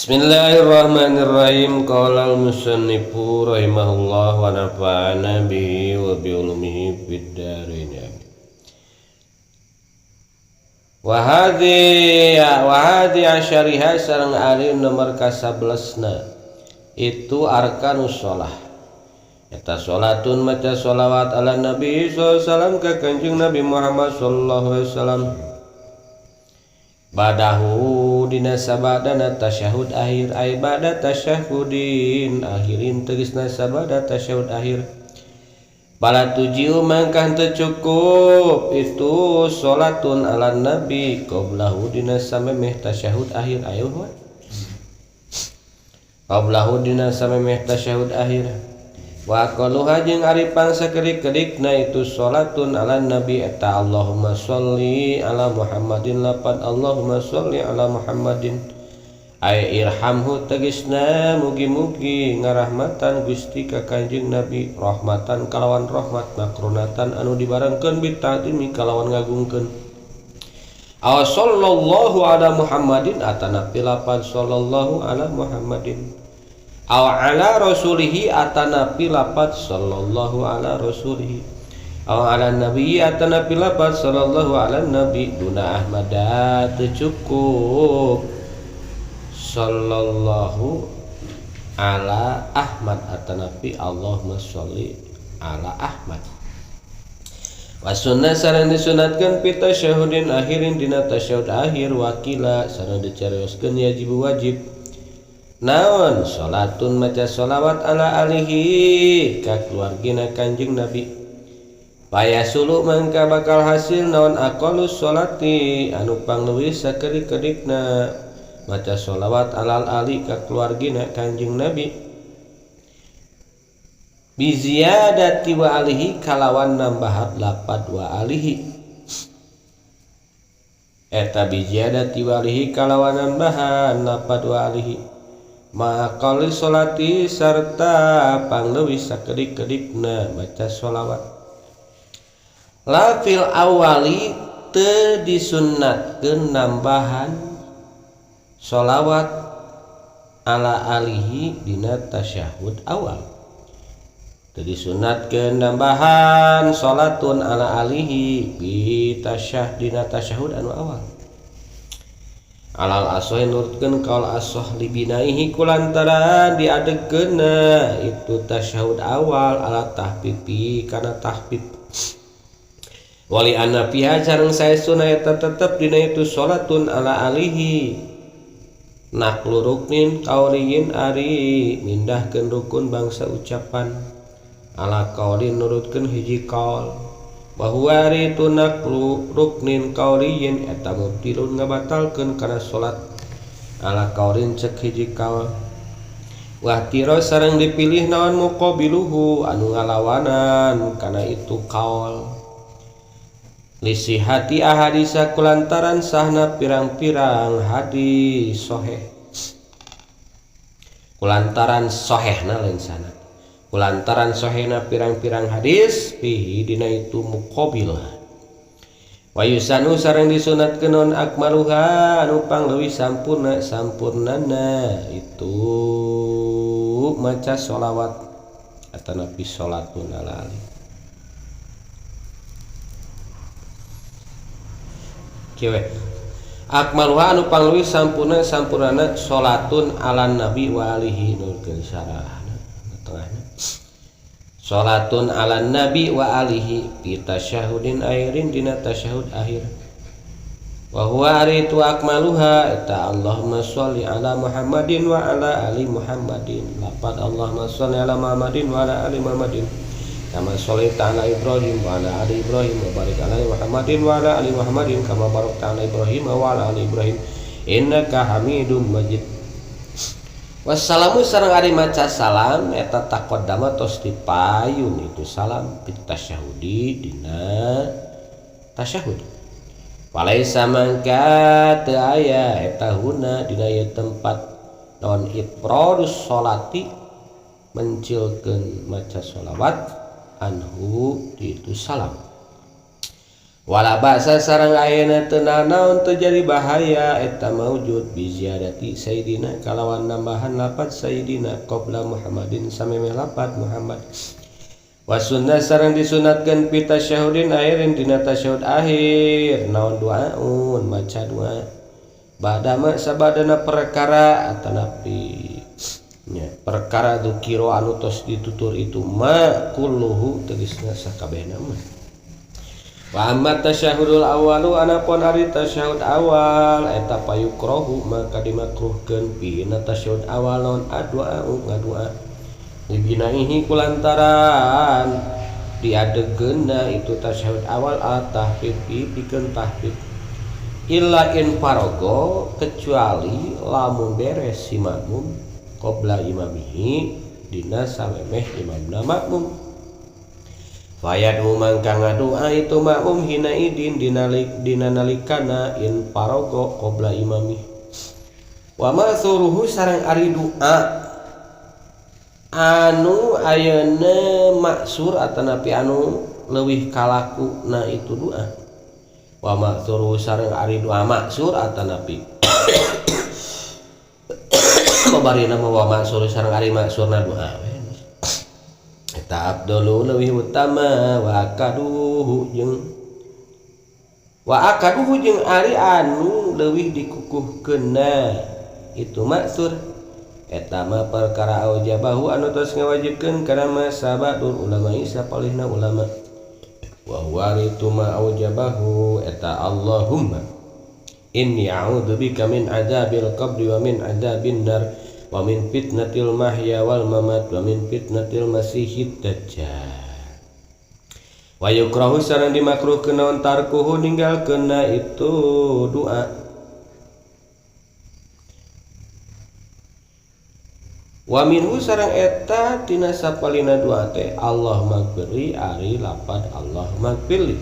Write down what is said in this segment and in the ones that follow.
Bismillahirrahmanirrahim. Qala al-musannifu rahimahullah wa nafa'ana bihi wa bi ulumihi fid dharain. Wa hadhi asyariha sareng ari nomor ka-11na itu arkanus shalah. Eta salatun maca sholawat ala Nabi sallallahu alaihi wasallam ka Kanjeng Nabi Muhammad sallallahu alaihi wasallam. Badahu dina sabadana tasyahud akhir ay bada tasyahudin akhirin tegasna sabada tasyahud akhir. Bala tujiu mangkah teu cukup itu salatun ala nabi qoblahu dina samemeh tasyahud akhir ayo qoblahu dina samemeh tasyahud akhir. Wa aqalluha jeung ari pangsakedik-kedikna itu salatun ala nabi eta Allahumma sholli ala Muhammadin lapan Allahumma sholli ala Muhammadin ay irhamhu tegasna mugi-mugi ngarahmatan Gusti ka Kanjeng Nabi rahmatan kalawan rahmat makrunatan anu dibarengkeun bitadimi kalawan ngagungkeun. Aw sallallahu ala Muhammadin atanapi lapan sallallahu ala Muhammadin aw ala rasulihi atanapi lapat sallallahu ala rasulihi aw ala nabi atanapi lapat sallallahu ala nabi duna ahmada teu cukup sallallahu ala ahmad atanapi Allahumma sholli ala ahmad. Wa sunnah sareng disunatkeun fi tasyahudin akhirin dina tasyahud akhir wakila sareng dicarioskeun yajib wajib naon salatun maca sholawat ala alihi ka keluargina Kanjeng Nabi. Paya sulu mangka bakal hasil naon aqallus sholati anu pangleuwih sakedik-kedikna maca sholawat alal ali ka keluargina Kanjeng Nabi bi ziyadati wa alihi kalawan nambahan lapad wa alihi eta bi ziyadati wa alihi kalawan nambahan lapad wa alihi maqali sholati sarta pangleuwih sakedik-kedikna maca sholawat. La fil awali teu disunnatkeun nambahan sholawat ala alihi dina tasyahud awal. Teu disunatkeun nambahan sholatun ala alihi bi tasyah dina tasyahud anu awal. Alal asoh nurutkeun kaul asoh libinaihi kulantaran diadegkeunna itu tasyahud awal ala tahfifi kana tahfif. Wali anna fiha sareng saestuna eta tetep dina itu salatun ala alihi naklu ruknin kauliyin ari mindahkeun rukun bangsa ucapan ala kaulin nurutkeun hiji kaul bahwa ari itu naklu ruknin kauliyin eta mubtilun ngabatalkeun kana salat ala kaulin cek hiji kaul. Wahtiro sareng dipilih naon muqabiluhu anu ngalawanan kana itu kaul lisihati ahadisa kulantaran sahna pirang-pirang hadis soheh kulantaran sohehna lain sana kulantaran sohehna pirang-pirang hadis fihi dina itu muqabil. Wa yusanu sareng disunatkeun naon akmaluha anu pangleuwih sampurna sampurnana itu maca sholawat atanapi sholatun ala ali. Kieu akmaluha anu pangleuwih sampurna sampurnana sholatun ala nabi wa alihi nurkeun sarahna tengahna sholatun ala nabi wa alihi fi tasyahudin akhirin dina tasyahud akhir. Wa huwa ari itu akmaluha eta Allahumma sholli ala Muhammadin wa ala ali Muhammadin lapad Allahumma sholli ala Muhammadin wa ala ali Muhammadin kama sholaita ala Ibrahim wa ala ali Ibrahim wa barik ala Muhammadin wa ala ali Muhammadin kama barakta ala Ibrahim wa ala ali Ibrahim innaka Hamidum Majid. Wassalamu sareng ari maca salam eta taqaddama tos dipayun itu salam fit tasyahudi dina tasyahud. Walaisa mangka teu aya eta huna dina ieu tempat naon ifradus sholati mencilkeun maca sholawat anhu itu salam. Wala ba'sa sareng ayeuna teu nanaon teu jadi bahaya eta maujud bi ziyadati sayyidina kalawan nambahan lapad sayyidina qabla Muhammadin samemeh lapad Muhammad. Wa sunnah sareng disunatkeun fi tasyahudin akhirin dina tasyahud akhir naon duaun maca doa ba'da ma sabadana perkara atanapi nya perkara dzukira anu tos ditutur itu ma kulluhu tegasna sakabehna mah. Wa amma tasyahudul awalu anapun ari tasyahud awal eta payukrohu maka dimakruhkeun pina tasyahud awal naon adua ngadua dibinaihi kulantaran diadegeunna itu tasyahud awal at-tahfif pikeun tahfif illa in farogo kecuali lamun beres si makmum qabla imamihi dina samemeh imamna makmum. Fayadu mangka ngadua itu makmum hina idin dina nalikana in parogo qabla imami. Wa ma'thuruhu sareng ari doa anu ayeuna maksur atanapi anu leuwih kalakuna itu doa. Wa ma'thuruhu sareng ari doa maksur atanapi babarina mah wa maksur sareng ari maksurna doa. Eta abdulu leuwih utama wa akaduhu jeung ari anu leuwih dikukuhkeunna itu maksur eta mah perkara aujabahu anu tos ngawajibkeun kana masabadur ulama sapalihna ulama wa huwa itu ma aujabahu eta Allahumma inni a'udzubika min adzabil qabri wa min adzabin nar wa min fitnatil mahya wal mamat wa min fitnatil masihid dajjal. Wa yukrahu sareng dimakruhkeun naon tarkuhu ninggalkeunna itu doa. Wa minhu sareng eta tina sapalina doa teh Allahumma gfirli ari lapad Allahumma gfirli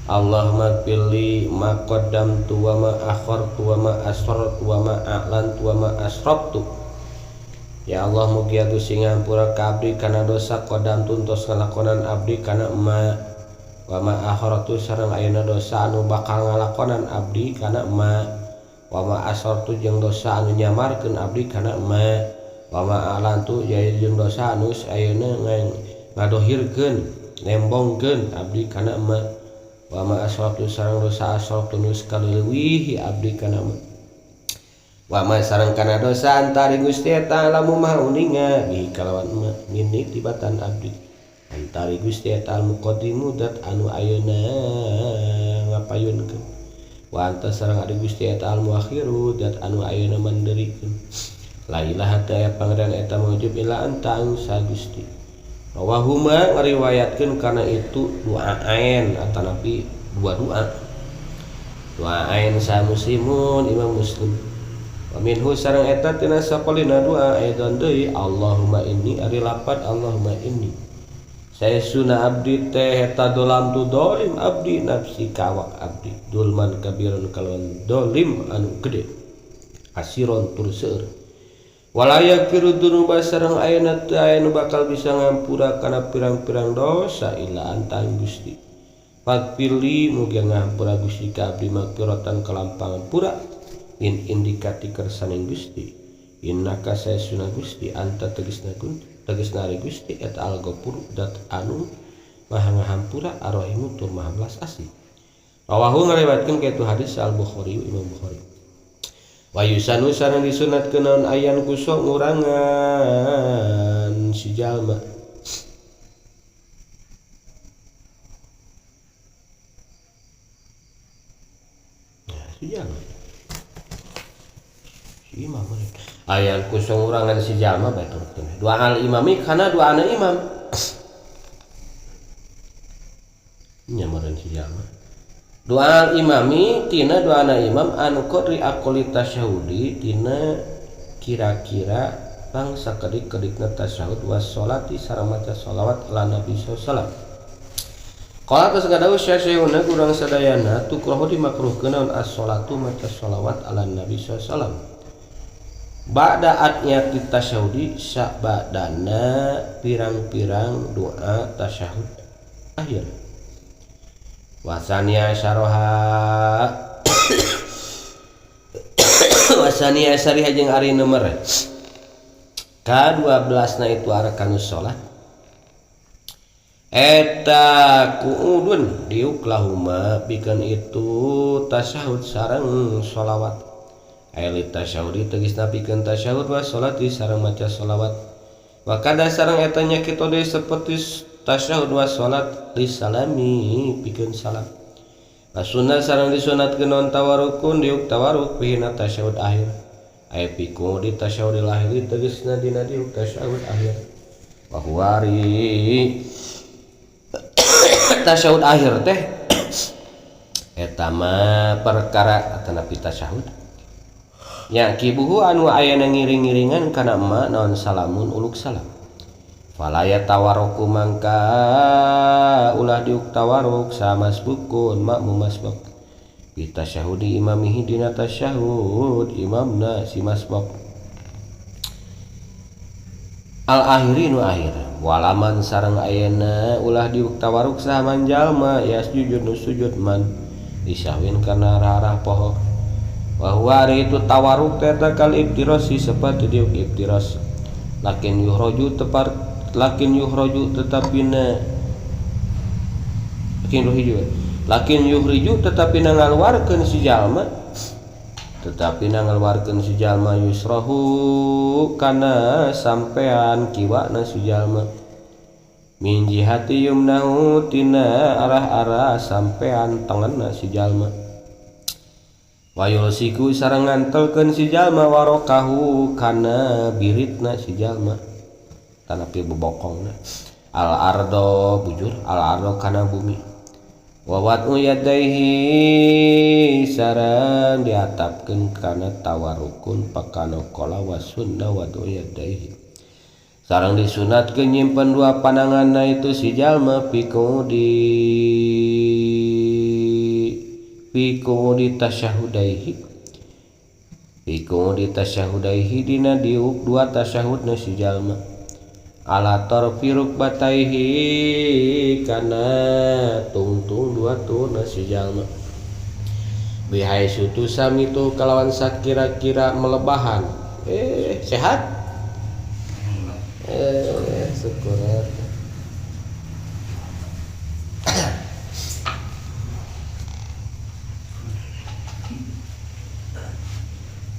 Allahumma gfirli ma qaddamtu wa ma akhartu wa ma asrartu wa ma a'lantu wa ma asraftu. Ya Allah mugia Gusti ngampura ka abdi kana dosa qadamtu tos ngalakonan abdi kana ma wa ma akhartu sareng ayeuna dosa anu bakal ngalakonan abdi kana ma wa ma asrartu jeung dosa anu nyamarkeun abdi kana ma wa ma a'lantu jeung dosa anu ayeuna ngadohirkeun nembongkeun abdi kana ma wa ma asrartu sareng dosa asrartu nu sakaleuwih abdi kana ma wa ma sareng kana dosa antari Gusti eta lamu maha uninga bihi kalawan ma mini tibatan abdi antari Gusti eta al muqaddimu dat anu ayeuna ngapayunkeun wa anta sareng ari Gusti eta al muakhiru dat anu ayeuna manderikeun la ilaha ta aya pangeran eta maujud illa anta angsa Gusti. Rawahuma ngariwayatkeun kana itu doa ain atanapi dua doa doa ain sa muslimun Imam Muslim. Wa minhu sareng eta tina sapalina doa aidan deui Allahumma inni ari lapad Allahumma inni saesuna abdi teh eta dolam tu dolim abdi nafsi ka awak abdi dulman kabirun kalawan dolim anu gede asiron tur seueur wala yaghfiru dzunuba sareng ayeuna teu aya nu bakal bisa ngampura kana pirang-pirang dosa illa anta Gusti. Fagfirli mugia ngampura Gusti ka abdi magfiratan kalampang pura in indikati kersaning Gusti innaka saesuna Gusti anta tegasna tegasna ari Gusti eta al-Ghafur dat anu maha ngahampura ar-Rahimu tur maha belas asih. Rawahu ngariwayatkeun ka itu hadis Al-Bukhari Imam Bukhari. Wa yusanu sareng disunatkeun naon ayan kuso ngurangan si jalma si jalma si imam ayan kuso ngurangan si jalma bae turutkeun doa al imami kana doana imam nya meureun si jalma doa imami tina doana imam anu qadri aqli tasyahudi tina kira-kira bangsa kedik-kedikna tasyahud was sholati sareng maca sholawat ala nabi sallallahu alaihi wasallam. Qala tos ngadawuh syasyuna kurang sadayana tukrahu dimakruhkeun naon as-sholatu maca sholawat ala nabi sallallahu alaihi wasallam ba'da adiyati tasyahudi sabadana pirang-pirang doa tasyahud akhir. Wasania syaraha wasania syariha jeung ari nomor ka-12 na itu arkanus salat eta kuudun diuk lahuma pikeun itu tasyahud sareng sholawat aya tasyahudi tegasna pikeun tasyahud wa sholati sareng maca sholawat wa kada sareng eta nya kitu deui saperti tasyahud wa sholat lisalami pikeun salam wa sunnah sareng disunatkeun non tawarukun diuk tawaruk pihina tasyahud akhir aya piku di tasyahudil akhir tegasna dina diuk tasyahud akhir wa huwari tasyahud akhir teh eta mah perkara atanapi tasyahud nya kibuhu anu ayana ngiring-ngiringan kana emak naon salamun uluk salam falaya tawaruku mangka ulah diuk tawaruk samasbukun makmum masbuk bi tasyahudi imamihi dina tasyahud imamna si masbuk al akhiri nu akhir walaman sareng ayana ulah diuk tawaruk saha man jalma yasjud nu sujud man disahwin kana arah-arah poho wa huwa ari itu tawaruk teh kal ibtirasi seperti diuk ibtiras lakin yuhraju tepar lakin yuhraju tetapina lakin yuhraju lakin yuhriju tetapina ngaluarkeun si jalma tetapi na ngaluarkeun si jalma yusrahu kana sampean kiwana si jalma min jihati yumnahu tina arah-arah sampean tengenna si jalma wayulsiku sareng ngantelkeun si jalma warokahu kana biritna si jalma tanapi bebokongna al ardo bujur al ardo kana bumi wawat yadaihi sareng diatapkeun kana tawarukun pakana qala wa sunnah wa yadaihi sareng disunatkeun nyimpen dua pananganna itu si jalma piku di tasyahudaihi piku di tasyahudaihi dina diuk dua tasyahudna si jalma ala tarfi rukbataihi kana tungtung dua tuna si jalma bihaitsu tusamitu kalawan sakira-kira melebahan sehat syukur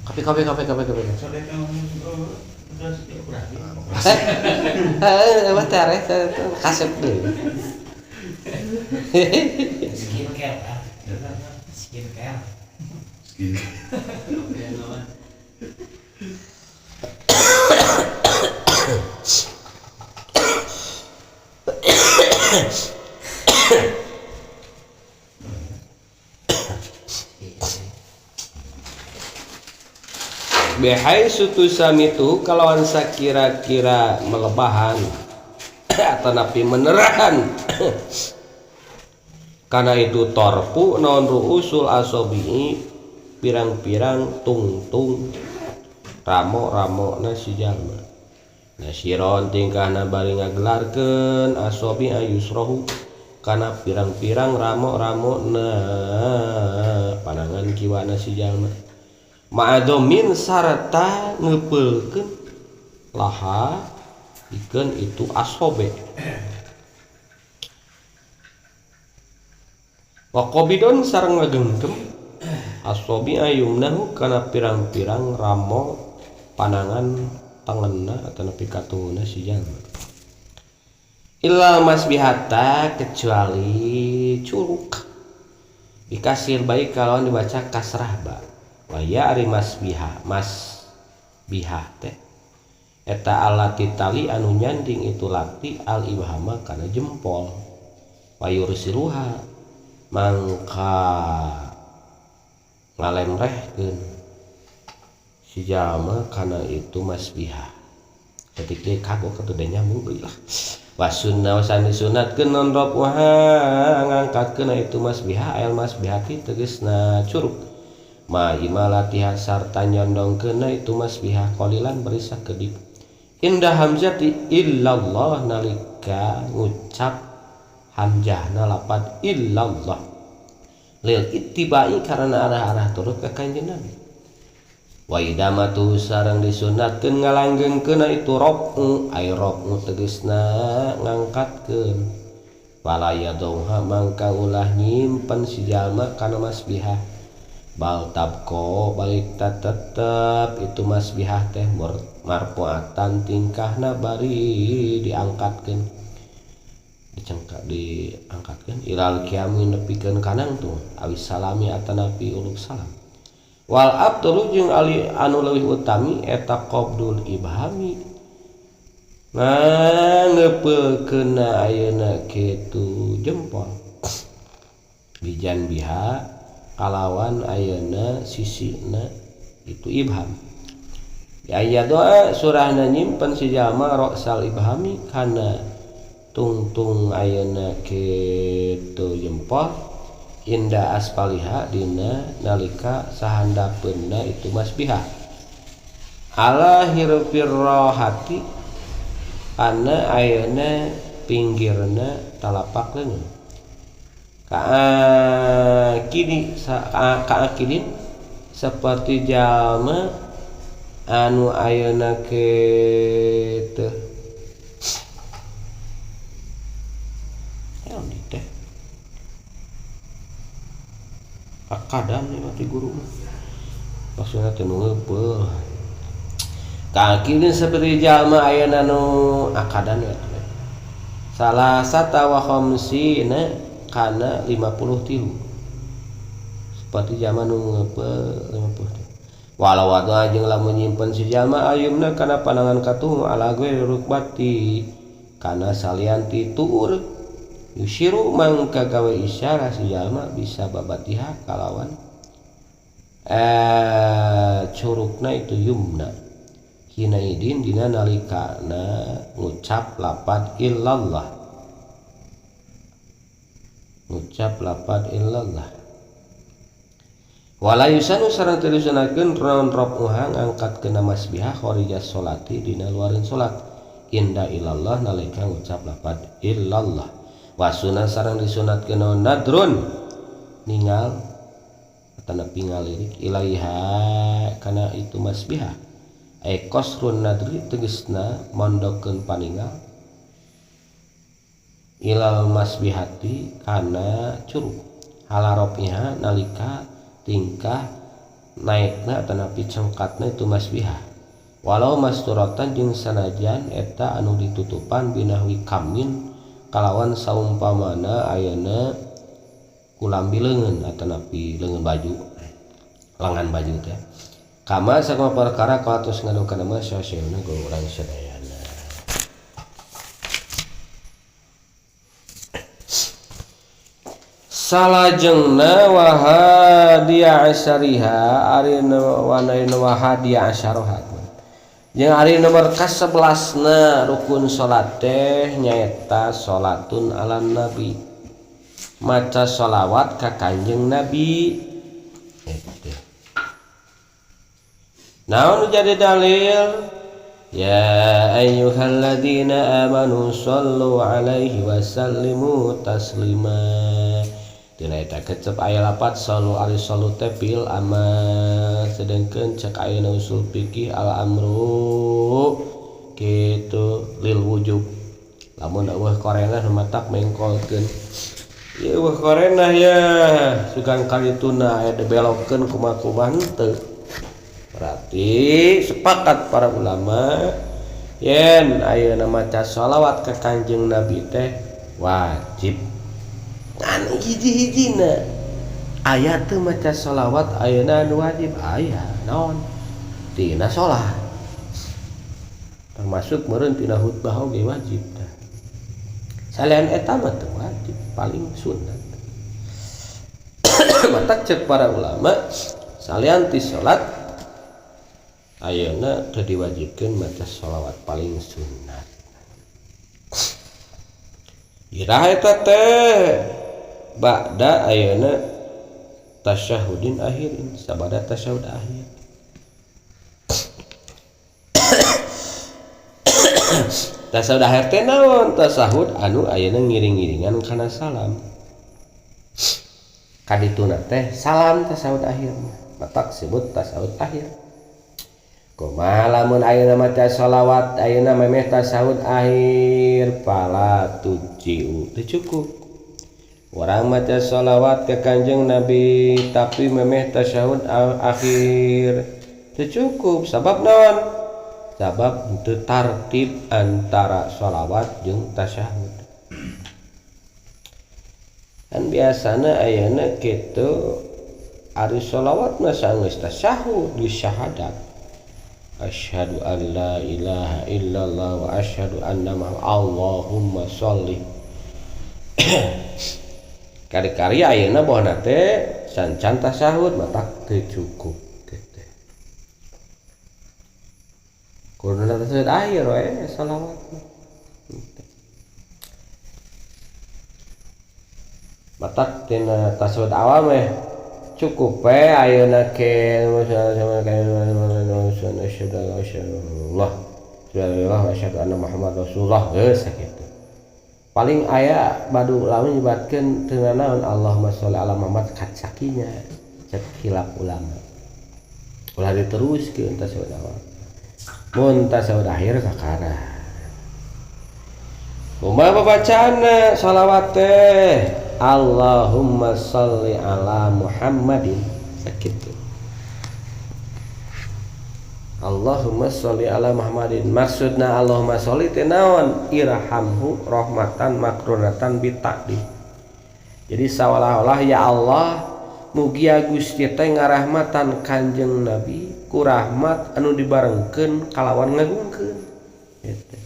kopi kopi kopi kopi kasep deh. Skincare, skincare. Behai sutu samitu kalawan sakira-kira melebahan atau napi meneran karena itu torpu non ruusul asobi pirang-pirang tungtung ramo-ramo nasi jalma nasiron tingkahna bari ngagelarkeun asobi ayusrohu kana pirang-pirang ramo-ramo na panangan kiwana si jalma ma'adomin sarta ngepeulkeun laha ikeun itu asobe wa qabidon sareng ngagengkem asobi ayumnahu kana pirang-pirang ramo panangan tanganna atanapi katuhuna si jalma illa masbihata kecuali curuk dikasir baik kalau dibaca kasrah ba waya ari masbiha masbiha teh eta alati tali anu nyanding itu lati al ibhama kana jempol wayursiluha mangka ngalemrehkeun si jalma kana itu masbiha ketik deui kagok atuh da nyambung euy lah wasunna wasan disunatkeun non rofuha ngangkatkeun itu masbiha al masbihati tegasna curug ma imalatiha sarta nyondongkeunna itu masbiha qalilan bari sakedik indah hamzati illallah nalika ngucap hamzahna lapad illallah Lil ittibai karena arah-arah turut ka Kanjeng Nabi. Wa idamatu sareng disunatkeun ngalanggengkeun itu raf'u ai raf'u tegasna ngangkatkeun. Fala yadauha mangka ulah nyimpen si jalma kana masbihah. Bal tabqa balik tetep itu masbihah teh marfuatan tingkahna bari diangkatkeun. Dicengkak diangkatkeun ilal qiyami nepikeun kanang tuh awis salami atanapi uluk salam. Wal abdulu jeung ali anu leuwih utami eta qabdul ibhami. Ngeupeulkeunna ayeuna kitu jempol bijan biha kalawan ayeuna sisina itu ibham. Aya doa surahna nyimpen si jalma ra'sal ibhami kana tungtung ayeuna kitu jempol inda aspaliha dina nalika sahandapeunna itu masbihah. Ala hirfir rohati kana ayeuna pinggirna talapak leungeun. Kaakini kaakidin seperti jalma anu ayeuna kitu teh akadam nih mati guru mah maksudna teh nu ngeupeul kaakidin seperti jalma ayeuna nu akadan we salah sata wa khamsina kana 53 seperti jalma nu ngeupeul 53 walau wada jeung lamun nyimpen si jalma ayumna kana panangan katuhu ala ghairi rukbati kana salian ti tuur yusiru mangka gawe isyarah si jalma bisa babatiha kalawan curugna itu yumna hina idin dina nalikana ngucap lapad illallah ngucap lapad illallah wala yusanu sareng teu disunatkeun naon raf'uha ngangkatkeun masbihah kharija sholati dina luareun salat inda illallah nalika ngucap lapad illallah wasuna sareng disunatkeun naon nadrun ningal atanapi ngalirik ilaiha kana itu masbihah ai qasrun nadri tegasna mondokeun paningal ilal masbihati kana curug halaropiha nalika tingkah naikna atanapi cengkatna itu masbihah walau masturatan jeung sanajan eta anu ditutupan binahwi kamin kalawan saumpamana ayeuna kulambi leungeun atanapi leungeun baju lengan baju teh kama sakumaha perkara kalatus ngadukeun mah saseuna guru urang sadayana. Salajengna wahadiya asyariha ari wanaina wahadiya asyaroha jeung ari nomor ka-11na rukun salat teh nyaeta salatun ala nabi maca sholawat ka Kanjeng Nabi. Naon jadi dalil ya ayyuhalladzina amanu shallu alaihi wasallimu taslima. Dina eta kecep aya lapat sallu ari sallu teh fil amar sedengkeun cek ayeuna usul fikih al amru kitu lil wujub lamun eueuh korenah matak mengkolkeun ieu eueuh korenah ya sugan kalituna aya dibelokkeun kumaha-kumaha henteu. Berarti sepakat para ulama yen ayeuna maca sholawat ka Kanjeng Nabi teh wajib. Ngan hiji-hijina aya teu maca sholawat ayeuna anu wajib aya naon tina sholat termasuk meureun tina khutbah oge wajib tah. Salian eta mah teu wajib paling sunat. Matak cek para ulama salian ti salat ayeuna teu diwajibkeun maca sholawat paling sunat. Iraha eta teh ba'da ayeuna tasyahudin akhirin sabada tasyahud akhir. Tasyahud akhir teh naon? Tasyahud anu ayeuna ngiring-ngiringan kana salam. Kadituna teh salam tasyahud akhir mah. Matak sebut tasyahud akhir. Kumaha lamun ayeuna maca shalawat ayeuna memeh tasyahud akhir fala tujzi'u teu cukup. Urang maca shalawat ke Kanjeng Nabi tapi memeh tasyahud akhir teu cukup sabab naon? Sabab teu tartib antara shalawat jeung tasyahud. Kan biasana ayeuna kitu ari shalawat mah sanggeus tasyahud geus syahadat. Asyhadu an la ilaha illallah wa asyhadu anna Muhammad Allahumma sholli. Kari-kari ayeuna bohna teh sancan tasyahud matak teu cukup kitu. Kuduna tasyahud akhir we shalawat. Matak tina tasyahud awal meh cukup we ayeuna ke asyhadu anna Muhammad Rasulullah geus sakitu. Paling aya badu lamun nyebatkeun teu nanaon Allahumma sholli ala Muhammad katsakinya cek khilaf ulama. Ulah diteruskeun tasyahud awal. Mun tasyahud akhir kakara. Kumaha babacaanna shalawat teh? Allahumma sholli ala Muhammadin sakitu. Allahumma sholli ala Muhammadin maksudna Allahumma sholli teh naon? Irhamhu rahmatan makrunatan bitaqdim. Jadi saolah-olah ya Allah mugia Gusti teh ngarahmatan Kanjeng Nabi ku rahmat anu dibarengkeun kalawan ngagungkeun gitu.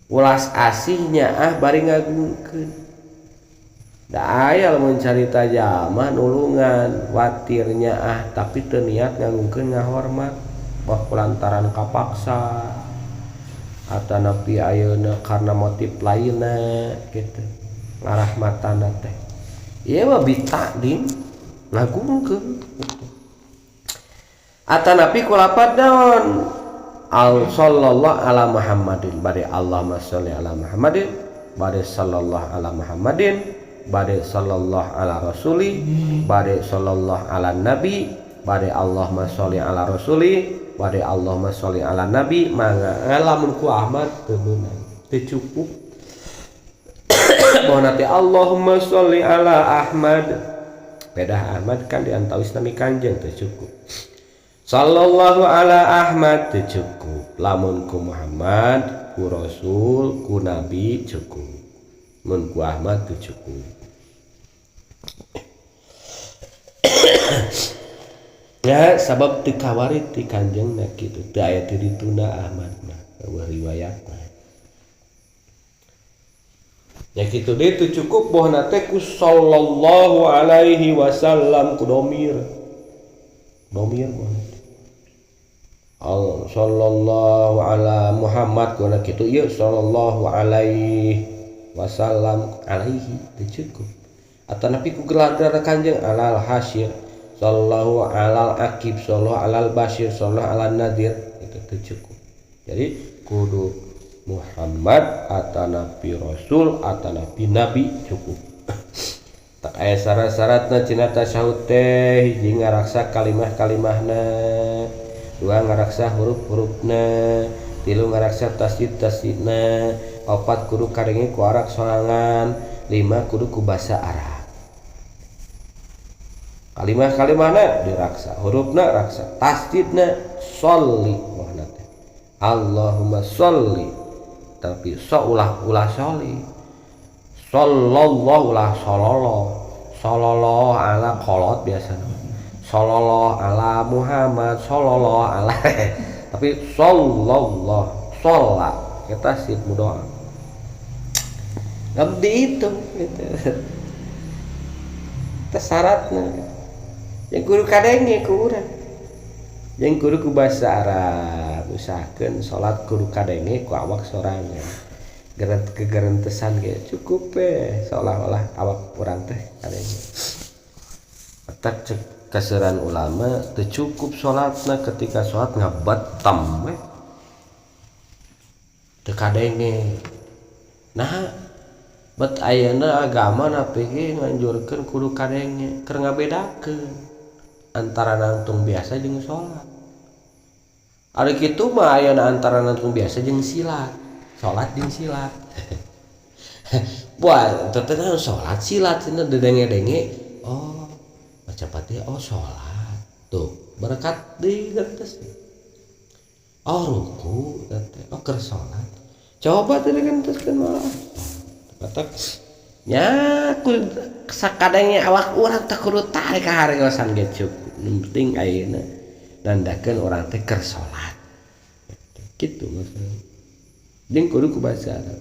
Ulas asihnya ah bari ngagungkeun. Da aya lamun carita jalma nulungan watirnya ah tapi teu niat ngagungkeun ngahormat bah kulantaran kapaksa atanapi ayeuna karena motif lainna gitu ngarahmatan teh ieu mah bitakdim ngagungkeun gitu. Atanapi kulapat naon al sallallahu ala Muhammadin bari Allahumma sholli ala Muhammadin bari sallallahu ala Muhammadin bade sallallahu ala rasuli bade sallallahu ala nabi bade Allahumma sholli ala rasuli bade Allahumma sholli ala nabi mangga lamun ku Ahmad teu meunang teu cukup. Bahwa nanti Allahumma sholli ala Ahmad pedah Ahmad kan diantawis nami Kanjeng teu cukup. Sallallahu ala Ahmad teu cukup. Lamun ku Muhammad ku Rasul ku Nabi cukup. Mun ku Ahmad teu cukup. Ya sabab teu kawari ti Kanjeng na kitu teu aya ti dituna Ahmad mah eueuh riwayatna. Ya kitu deui teu cukup bohna teh ku sallallahu alaihi wasallam ku domir. Domir bohna teh. Al sallallahu ala Muhammad kuna kitu ieu sallallahu alaihi wasallam alaihi teu cukup. Atanapi ku gelar-gelar Kanjeng alal hasyir sallallahu alal akib sallallahu alal basyir sallallahu alal nadir itu teu cukup. Jadi kudu Muhammad atanapi Rasul atanapi Nabi cukup. Tak aya syarat-syaratna cina tasyahud teh hiji ngaraksa kalimah-kalimahna, dua ngaraksa huruf-hurufna, tilu ngaraksa tasdid-tasdidna, opat kudu kadenge ku arak sorangan, lima kudu ku basa Arab. Kalimah-kalimahna diraksa, hurufna raksa, tasdidna sholli wahna teh. Allahumma sholli tapi so ulah ulah sholli. Sallallahu ulah sallallahu. Sallallahu ala kolot biasana. Sallallahu ala Muhammad, sallallahu ala tapi sallallahu sholat kita sih mudoa. Nggak dihitung gitu. Itu syaratnya gitu. Yang kudu kadenge ku urang. Yang kudu ku bahasa Arab, usahakeun salat kudu kadenge ku awak sorangan. Gerent kegerentesan ge cukup we seolah-olah awak urang teh kadenge. Otak cek kaseran ulama teu cukup salatna ketika salat ngabatam we. Teu kadenge. Nah, Bet ayeuna agama napi ge nganjurkeun kudu kadenge keur ngabedakeun antara nangtung biasa jeung salat. Ari kitu mah ayeuna antara nangtung biasa jeung silat. Salat jeung silat. Wah, teh salat silat cenah dedenge-denge. Oh, baca Fatihah oh salat. Tuh, berkat deui geus. Oh, ruku teh. Oh, keur salat. Coba teh genteuskeun malah. Batak nya sakadangnya awak urang teh kudu tarik ka hareusan ge cukup. Nu penting ayeuna nandakeun urang teh keur salat. Kitu maksudna. Jeung kudu ku basa Arab.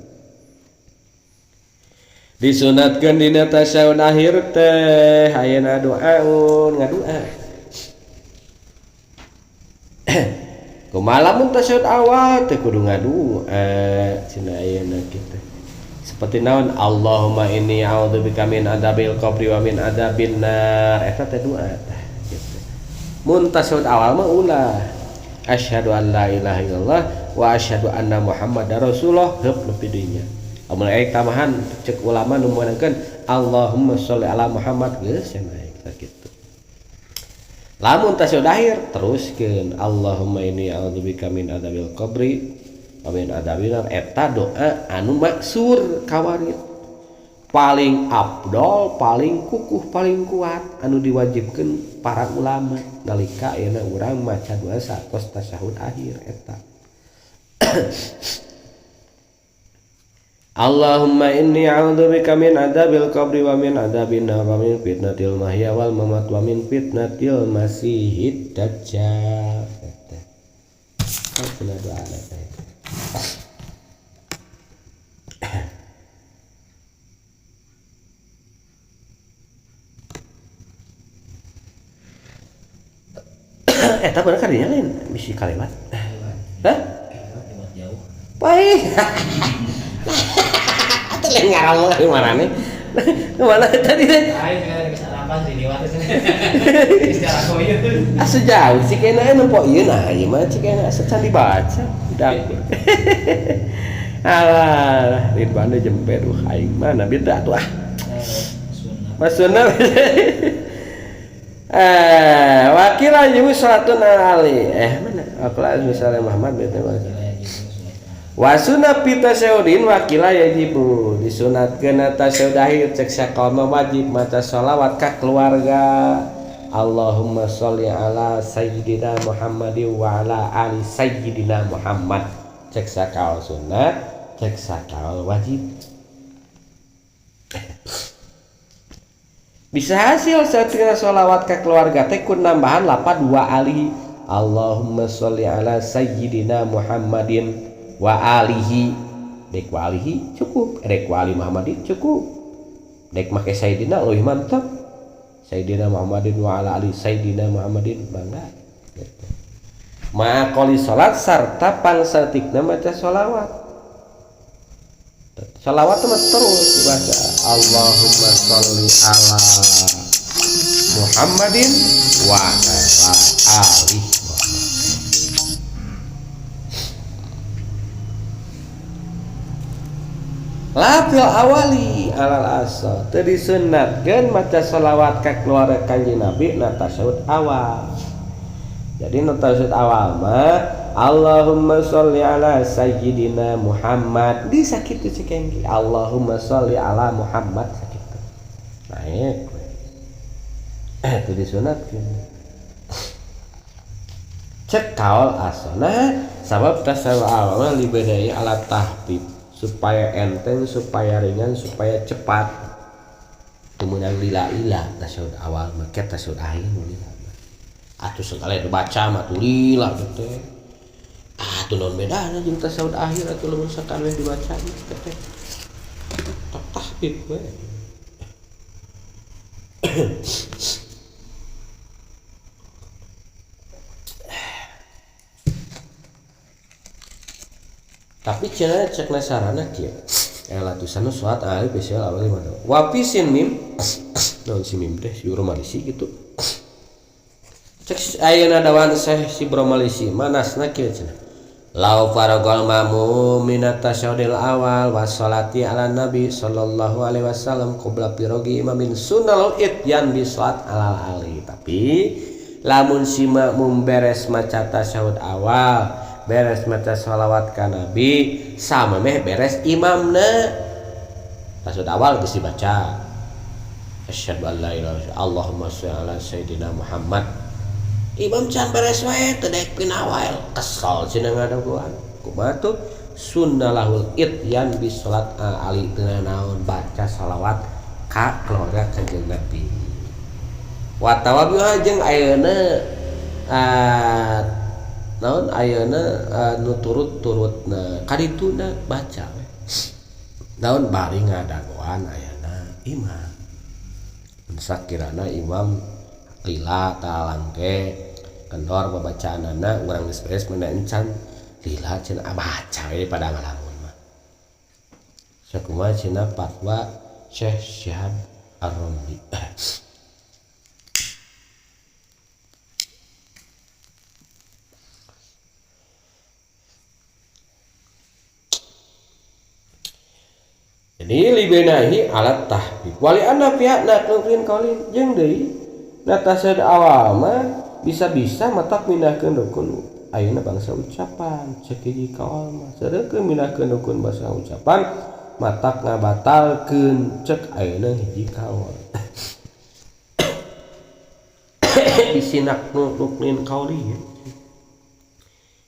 Disunatkeun dina tasyahud akhir teh ayeuna doaun ngadua. Kumaha lamun tasyahud awal teh kudu ngadua cenah ayeuna kitu. Seperti naon Allahumma inni a'udzubika min adzabil qabri wa min adzabin nar eta teh doa tah kitu. Mun tasyahud awal mah ulah asyhadu an la ilaha illallah wa asyhadu anna muhammadar rasulullah heup nepi dinya. Amun aya tambahan cek ulama nu meunangkeun Allahumma sholli ala Muhammad geus cenah eta kitu. Lamun tasyahud akhir teruskeun Allahumma inni a'udzubika min adzabil qabri amin adabina eta doa anu maksur kawarit paling abdol paling kukuh paling kuat anu diwajibkeun para ulama nalika ayeuna urang maca doa satos tasyahud akhir eta. Allahumma inni a'udzubika min adzabil qabri wa min adzabin nar wa min fitnatil mahya wal mamat wa min fitnatil masihid dajjal. Eta kana doa eta. Eta bener kadinya lain bisi kalewat. Hah? Lewat jauh. Pai. Atuh lain ngaramung ari marane. Mana tadi teh? Lain kan geus sarapan di liwat teh. Geus jarak ieu. Asa jauh sih kena nempo ieu nah ieu mah cik kena asa can dibaca. Udah. Alah, Ridwan jempe duh aing mana beda tuh ah. Maksudna wakil jibu salatun ali. Mana? Wakil misalnya Muhammad beta wasuna pita syahudin wakila yajibu disunatkeun tasyahud akhir cek sakalma wajib maca sholawat ka keluarga. Allahumma sholli ala sayyidina Muhammadin wa ala ali sayyidina Muhammad. Cek sakal sunat, cek sakal wajib. Bisa hasil satina sholawat ka keluarga teh kun nambahan lapan dua ali. Allahumma sholli ala sayyidina Muhammadin wa alihi. Dek wa alihi cukup, dek wa ali Muhammadin cukup. Dek make sayyidina leuwih mantap. Sayyidina Muhammadin wa ala ali sayyidina Muhammadin mangga. Gitu. Ma'aqali salat sarta pangsatikna maca sholawat. Sholawat mah terus dibaca Allahumma sholli ala Muhammadin wa ala ali Muhammad. Lafil awali alal asal teu disunatkeun maca sholawat ka keluarga Kanjeng Nabi na tasyahud awal. Jadi na tasyahud awal mah Allahumma sholli ala sayyidina Muhammad. Di sakitu cekengki Allahumma sholli ala Muhammad sakitu. Naik we. Itu disunatkeun. Cek kaol asana sabab tasyahud awal mah libedai ala tahbib supaya enteng, supaya ringan, supaya cepat. Teu meunang lila-lila tasyahud awal mah ke tasyahud akhir nu lila mah. Atuh segala dibaca mah tuh lila teh. Atuh naon bedana jeung tasyahud akhir atuh lamun sakan we dibaca teh. Tetap tahbib we. Tapi cenah cek nasarana kieu. Latusan salat alif bisa awal lima. Wapisin mim. Naon si mim teh si Romalisi gitu. Cek ayeuna dawan Syekh si Romalisi manasna kieu cenah. Lau faragol mamu minat tasyahudil awal wassalati ala nabi sallallahu alaihi wasallam qabla pirogi imamin sunnal ityan bi salat alal ali. Tapi lamun si makmum beres maca tasyahud awal, beres maca sholawat ka nabi, sama meh beres imamna. Tasyahud awal geus dibaca. Asyhadu an la ilaha illallah Allahumma sholli ala sayidina Muhammad. Imam can beres wae teu daek pinawael kesel cenah ngadagoan. Kumaha tuh? Sunnalahul ityan bi salat ali teu naon baca shalawat ka keluarga Kanjeng Nabi. Wa tawabiha jeung ayeuna naon ayeuna nu turut-turutna kadituna baca we. Naon bari ngadagoan ayeuna imam. Sakirana imam lila talangke kendor babacaanana urang geus beres mena encan lila cenah baca we pada ngalamun mah. Sakumaha cenah fatwa Syekh Syihab Ar-Ramli. Jadi libenahi alat tahbib wali anna pihakna kengkeun kaulin jeung deui natasad awal mah bisa-bisa matak mindahkeun rukun ayeuna bangsa ucapan cek hiji kaul mah sareukeun mindahkeun rukun bangsa ucapan matak ngabatalkeun cek ayeuna hiji kaul. Disinak nu ruknin kauli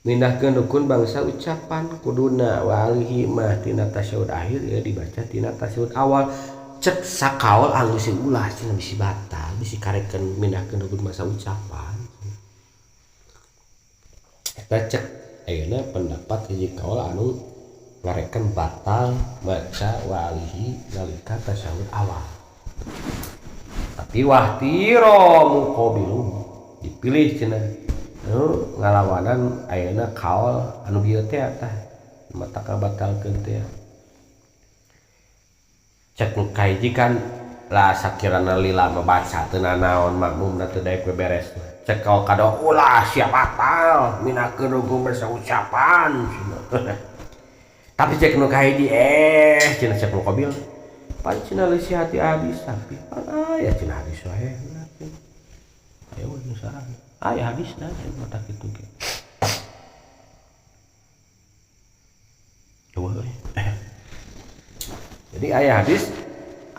mindahkeun rukun bangsa ucapan kuduna walihi mah tina tasyahud akhir ya dibaca tina tasyahud awal cek sakaol anggeus ulah cenah bisi batal bisi karekeun mindahkeun rukun bangsa ucapan. Eta cek ayeuna pendapat hiji kaol anu ngarekeun batal maca walihi nalika tasyahud awal. Tapi wahtiro muqabilu dipilih cenah nu ngalawanan ayeuna kaol anu bieu teh tah mata kabatalkeun teh. Cek nu kahiji kan lah sakirana lila mah baca teu nanaon makmumna teu daek beberes. Cek kaol kadua ulah sia batal minakeun rukun basa ucapan. Tapi cek nu kahiji cenah cek nu qabil pan cenah leusi hati hadis tapi pan aya cenah hadis wae. Aya we nu sarana. Aya hadisna cenah mata kitu ge. Eueuh. Jadi aya hadis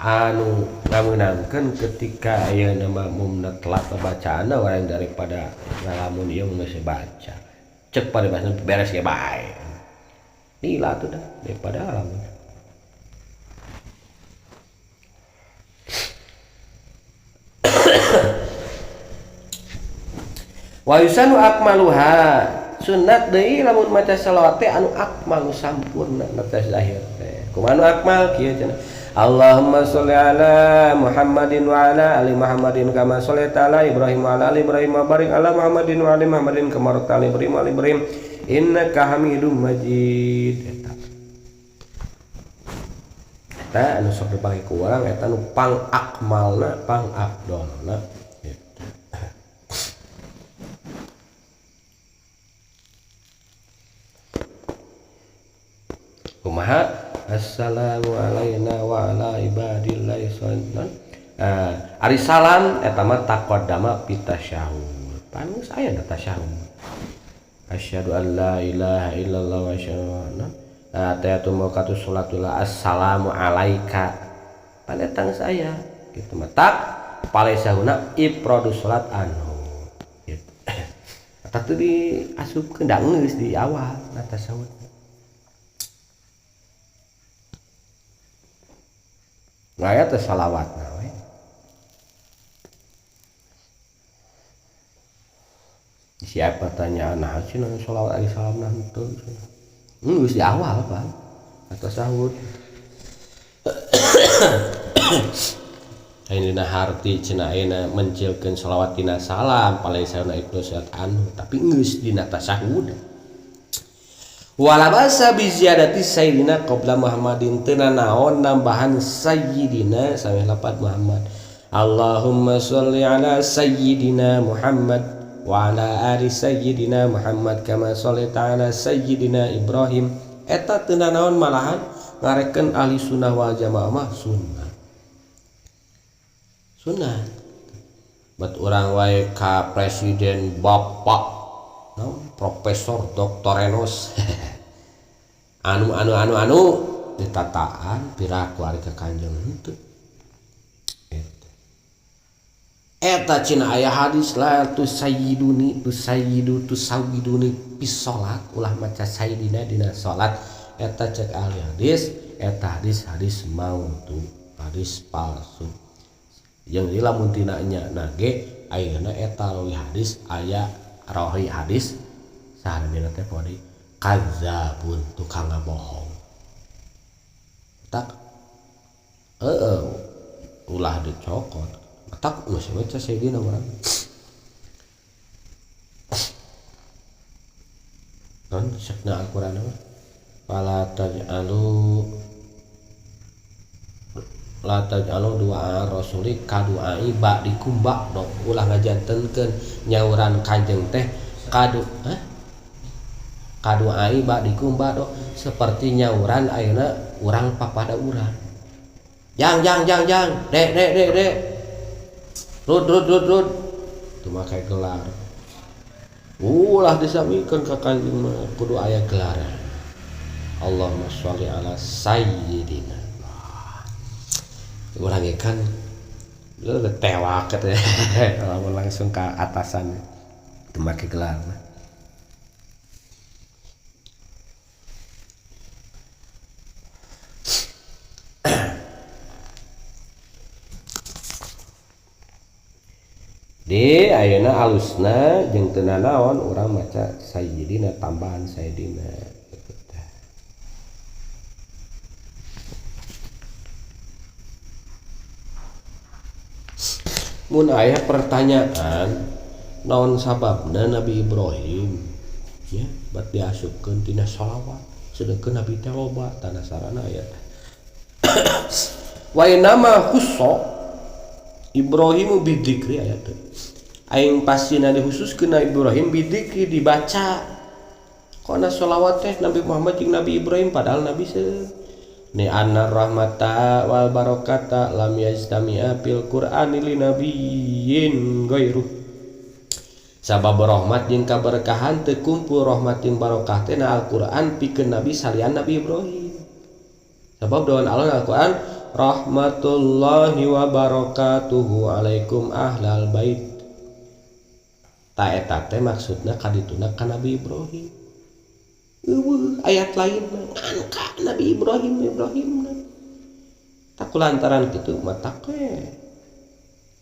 anu ngameunangkeun ketika ayeuna makmumna telat bacaanna urang daripada ngalamun ieu geus baca. Cek paribasana beres ge bae. Lila atuh dah daripada ngalamun. Wa yusanu akmaluha sunat deui lamun maca selawat teh anu akmalu sampurna maca zahir teh. Kumaha anu akmal kieu cenah. Allahumma sholli ala Muhammadin wa ala ali Muhammadin kama sholaita ala Ibrahim wa ala ali Ibrahim wa barik ala Muhammadin wa ali Muhammadin kama barakta ala Ibrahim wa ali Ibrahim innaka Hamidum Majid. Eta eta anu sok dipake ku urang eta nu pang akmalna pang afdolna. Kumaha assalamu alaina wa ala ibadillahi sholihin. Ari salam eta mah taqaddama fi tasyahud. Pan geus aya na tasyahud. Asyhadu an la ilaha illallah wa asyhadu anna atayatu maqatu salatul assalamu alaika. Pan eta geus aya kitu mah tak palaisahuna ifradu salat anhu. Gitu. Eta teh diasupkeun da geus di awal na tasyahud. Nah, ya teh salawatna we. Siapa tanya nah cenah salawat ari salamna henteu cenah. Geus di awal pan atau sahur. Ayeuna dina harti cenah ayeuna mencilkeun salawat tina salam palaisana ibnu salat anu tapi geus dina tasahud. Wala basa bi ziyadati sayyidina qabla Muhammadin teu nanaon nambahan sayyidina sameh lapat Muhammad. Allahumma sholli ala sayyidina Muhammad wa ala ali sayyidina Muhammad kama shallaita ala sayyidina Ibrahim. Eta teu nanaon malahan ngarekeun ahli sunnah wal jamaah mah sunnah. Sunnah. Bet urang wae ka presiden bapak naon Profesor Dr. Enos anu anu anu anu ditataan piraku ari ka Kanjeng henteu. Eta cina aya hadis la tu sayyiduni tu sayyidu tu sawiduni fi salat ulah maca sayyidina dina salat. Eta cek ahli hadis, eta hadis hadis maudhu, hadis palsu. Jeung ieu lamun tina nya nage ayeuna eta rawi hadis aya rawi hadis sahanamina teh podi kadzabun tukang ngabohong. Tak heeh ulah dicokot. Tak geus we teh sayyidina urang. Non sakna Al-Qur'an mah fala taj'alu la taj'alu du'a rasuli kadu'ai ba'dikum ba'do ulah ngajantenkeun nyauran kanjeng teh kadu hah kadu'ai ba'dikum ba'do seperti nyauran ayeuna urang papada urang jang jang jang jang dek dek dek dek rud rud rud rud teu make gelar ulah disamikeun ka kanjeng mah kudu aya gelaran. Allahumma sholli ala sayyidina. Urang ge kan udah tewak katanya lamun langsung ke atasan teu make gelar. Di ayeuna alusna jeung teu nanaon urang maca sayyidina tambahan sayyidina. Mun aya pertanyaan naon sababna Nabi Ibrahim ya bat diasupkeun tina shalawat sedengkeun Nabi teh loba tanah sarana aya. Wa inama khussa Ibrahimu bidzikri aya teh. Aing pastina dikhususkeun Nabi Ibrahim bidzikri dibaca. Kona shalawat teh Nabi Muhammad jeung Nabi Ibrahim padahal Nabi ni anna rahmata wal barakata lam yajtami'a fil Qur'ani li nabiyyin ghairuh. Sabab rahmat jeung kaberkahan teu kumpul rahmat jeung barokah teh na Al-Qur'an pikeun nabi salian Nabi Ibrahim. Sabab doan Allah Al-Qur'an rahmatullahi wa barakatuhu alaikum ahlal bait. Ta eta teh maksudna kadituna ka Nabi Ibrahim. Eueuh ayat lain ngan ka Nabi Ibrahim Ibrahim. Tak kulantaran kitu matak we.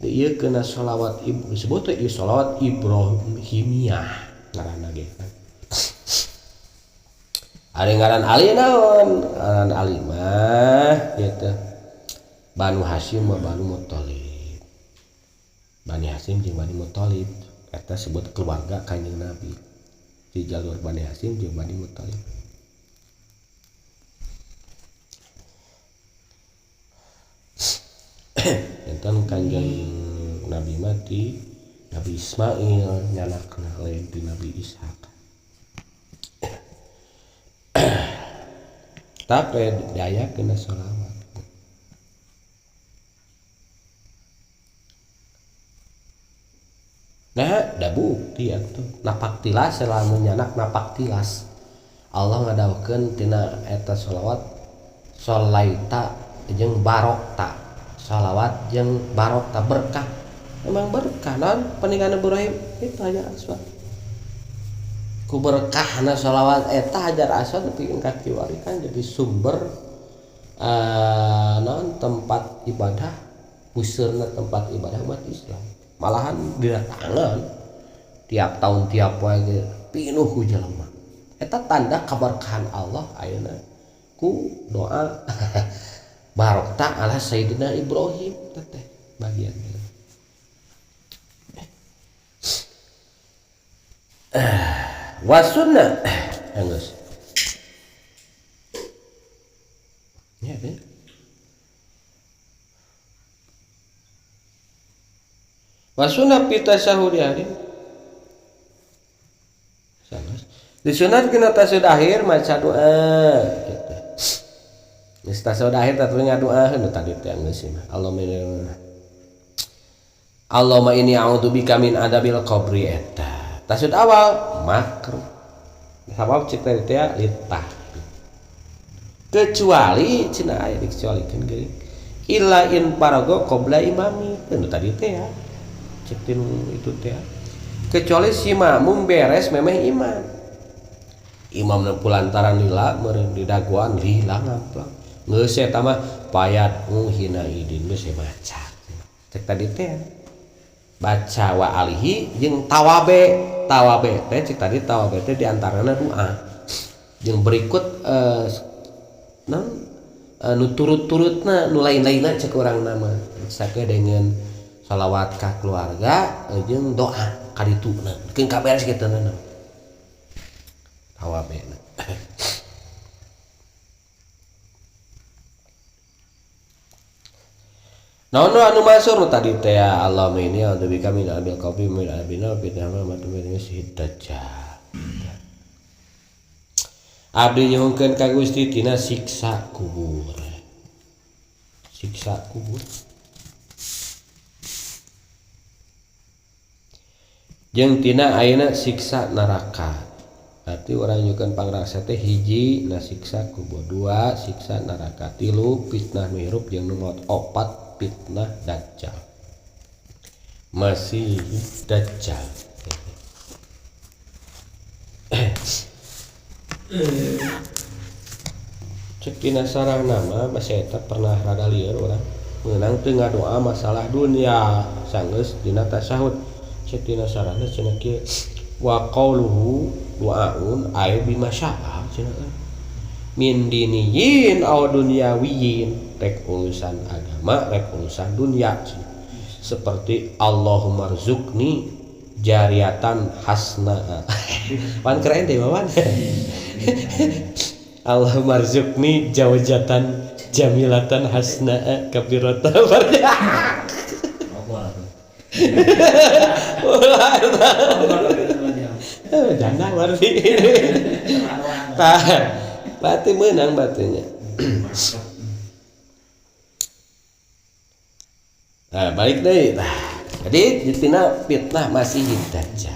Ieu kena sholawat disebut teh ieu sholawat Ibrahimiyah ngaranna ge. Ari ngaran Ali naon? Ngaran Ali mah ieu teh Banu Hasyim wa Banu Muthalib. Bani Hasyim jeung Bani Muthalib eta sebut keluarga Kanjeng Nabi. Di jalur Bani Hasyim jeung Bani Muthalib. Enten Kanjeng Nabi mati, Nabi Ismail nyanakna lain ti Nabi Ishak. Tapi daya kena sholawat. Nah, da bukti atuh napak tilas lamun nyanak napak tilas. Allah ngadawuhkeun tina eta sholawat sholaita jeung barokta. Sholawat jeung barokta berkah. Memang berkah naon pernikahan Ibrahim itu Hajar Aswad. Ku berkahna sholawat eta Hajar Aswad nepikeun ka kiwari kan jadi sumber naon tempat ibadah, puseureuna tempat ibadah umat Islam. Malahan didatangan tiap tahun tiap poe ge pinuh ku jelema. Eta tanda kaberkahan Allah ayeuna ku doa barokta ala Sayyidina Ibrahim teh bagian. Wa sunnah geus. Ya teh. Wa sunnah fi tasyahudi hari. Disunatkeun tasyahud akhir maca doa gitu. Geus tasyahud akhir teh ngadoa nu tadi teh geus mah. Allahumma inni a'udzubika min adzabil qabri eta. Tasyahud awal makruh. Sabab cek tadi teh litah. Kecuali cenah aya dikecualikeun geuning. Illa in parago qabla imami. Nu tadi teh ya. Cek itu teh. Kecuali si makmum beres memeh imam. Imam nu lantaran lila meureun didagoan lila ngamplang. Geus eta mah payat hina idin geus maca. Cek tadi teh baca wa alihi jeung tawabe. Tawabe teh cek tadi tawabe teh diantarana doa. Jeung berikut nu turut-turutna nu lain-lainna cek urang nama. Sake dengan salawat ka keluarga jeung doa kadituna. Keun kaberes kitu na. Tawabe. Naon anu masur tadi teh Allahumma inni a'udzubika min adzabil qabri min adzabil nar fitnah ma tumit dajjal. Abdi nyuhunkeun ka Gusti tina siksa kubur. Siksa kubur. Jeung tina ayeuna siksa neraka. Berarti urang nyuhunkeun pangraksa teh hiji na siksa kubur, dua siksa neraka, tilu fitnah nu hirup jeung nu maot, opat fitnah dajjal. Masih dajjal. Cek dina sarang nama basa eta pernah rada lieur urang meunang teu ngadoa masalah dunia sanggeus dina tasyahud. Cek dina sarangna cenah kieu wa qauluhu du'aun ay bima syaa cenah min diniyin aw dunyawiyin, rek urusan agama rek urusan dunia cenah. Seperti Allahumma rzuqni jariatan hasna. Pan keren deh Wawan. Allahumma rzuqni jawjatan jamilatan hasna kabiratan. Janda berarti. Tah, berarti menang batunya. Nah, balik deh. Nah, jadi tina fitnah masih dajjal.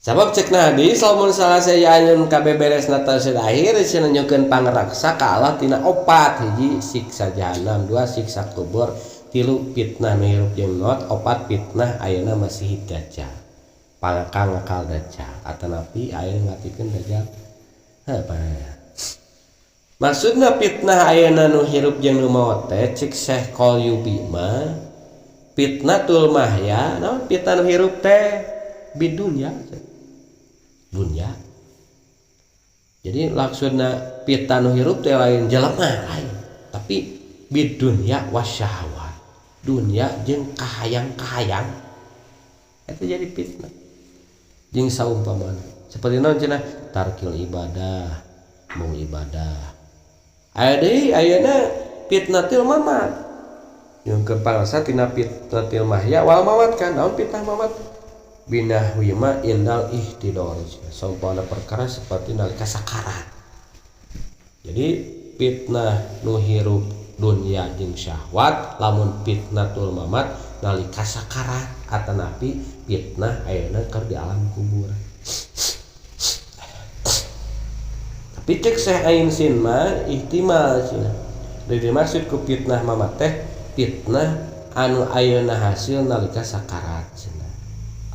Sabab cek hadis lamun salah saya anjeun kabeh beres tasyahud akhir cenah nyukeun pangraksa ka Allah tina opat, hiji siksa jahanam, dua siksa kubur, tilu fitnah nu hirup jeung maot, opat fitnah ayeuna masih dajjal. Pangakal ngakal dajjal atanapi aya ngatikeun dajjal. Heuh. Maksudna fitnah ayeuna nu hirup jeung nu maot teh cek Syekh Qalyubi mah fitnatul mahya, naon fitnah nu hirup teh bidunya dunya. Jadi maksudna fitnah nu hirup teh lain jelema lain, tapi bidunya wasyahwat, dunya jeung kahayang-kahayang eta jadi fitnah. Jeung saumpamana seperti naon cenah tarkil ibadah, mung ibadah. Aya deui ayeuna fitnatil mamat. Yang kepangsa tina fitnatil mahya wal mamat kan naon fitnah mamat? Binahwima indal ihtidor. Saumpamana perkara seperti nalika sakarat. Jadi fitnah nu hirup dunya jeung syahwat, lamun fitnatul mamat nalika sakarat atanapi fitnah ayeuna keur di alam kubur. Tapi cek Syekh Ain Sin mah ihtimal cenah. Jadi dimaksud ku fitnah mamat teh fitnah anu ayeuna hasil nalika sakarat cenah.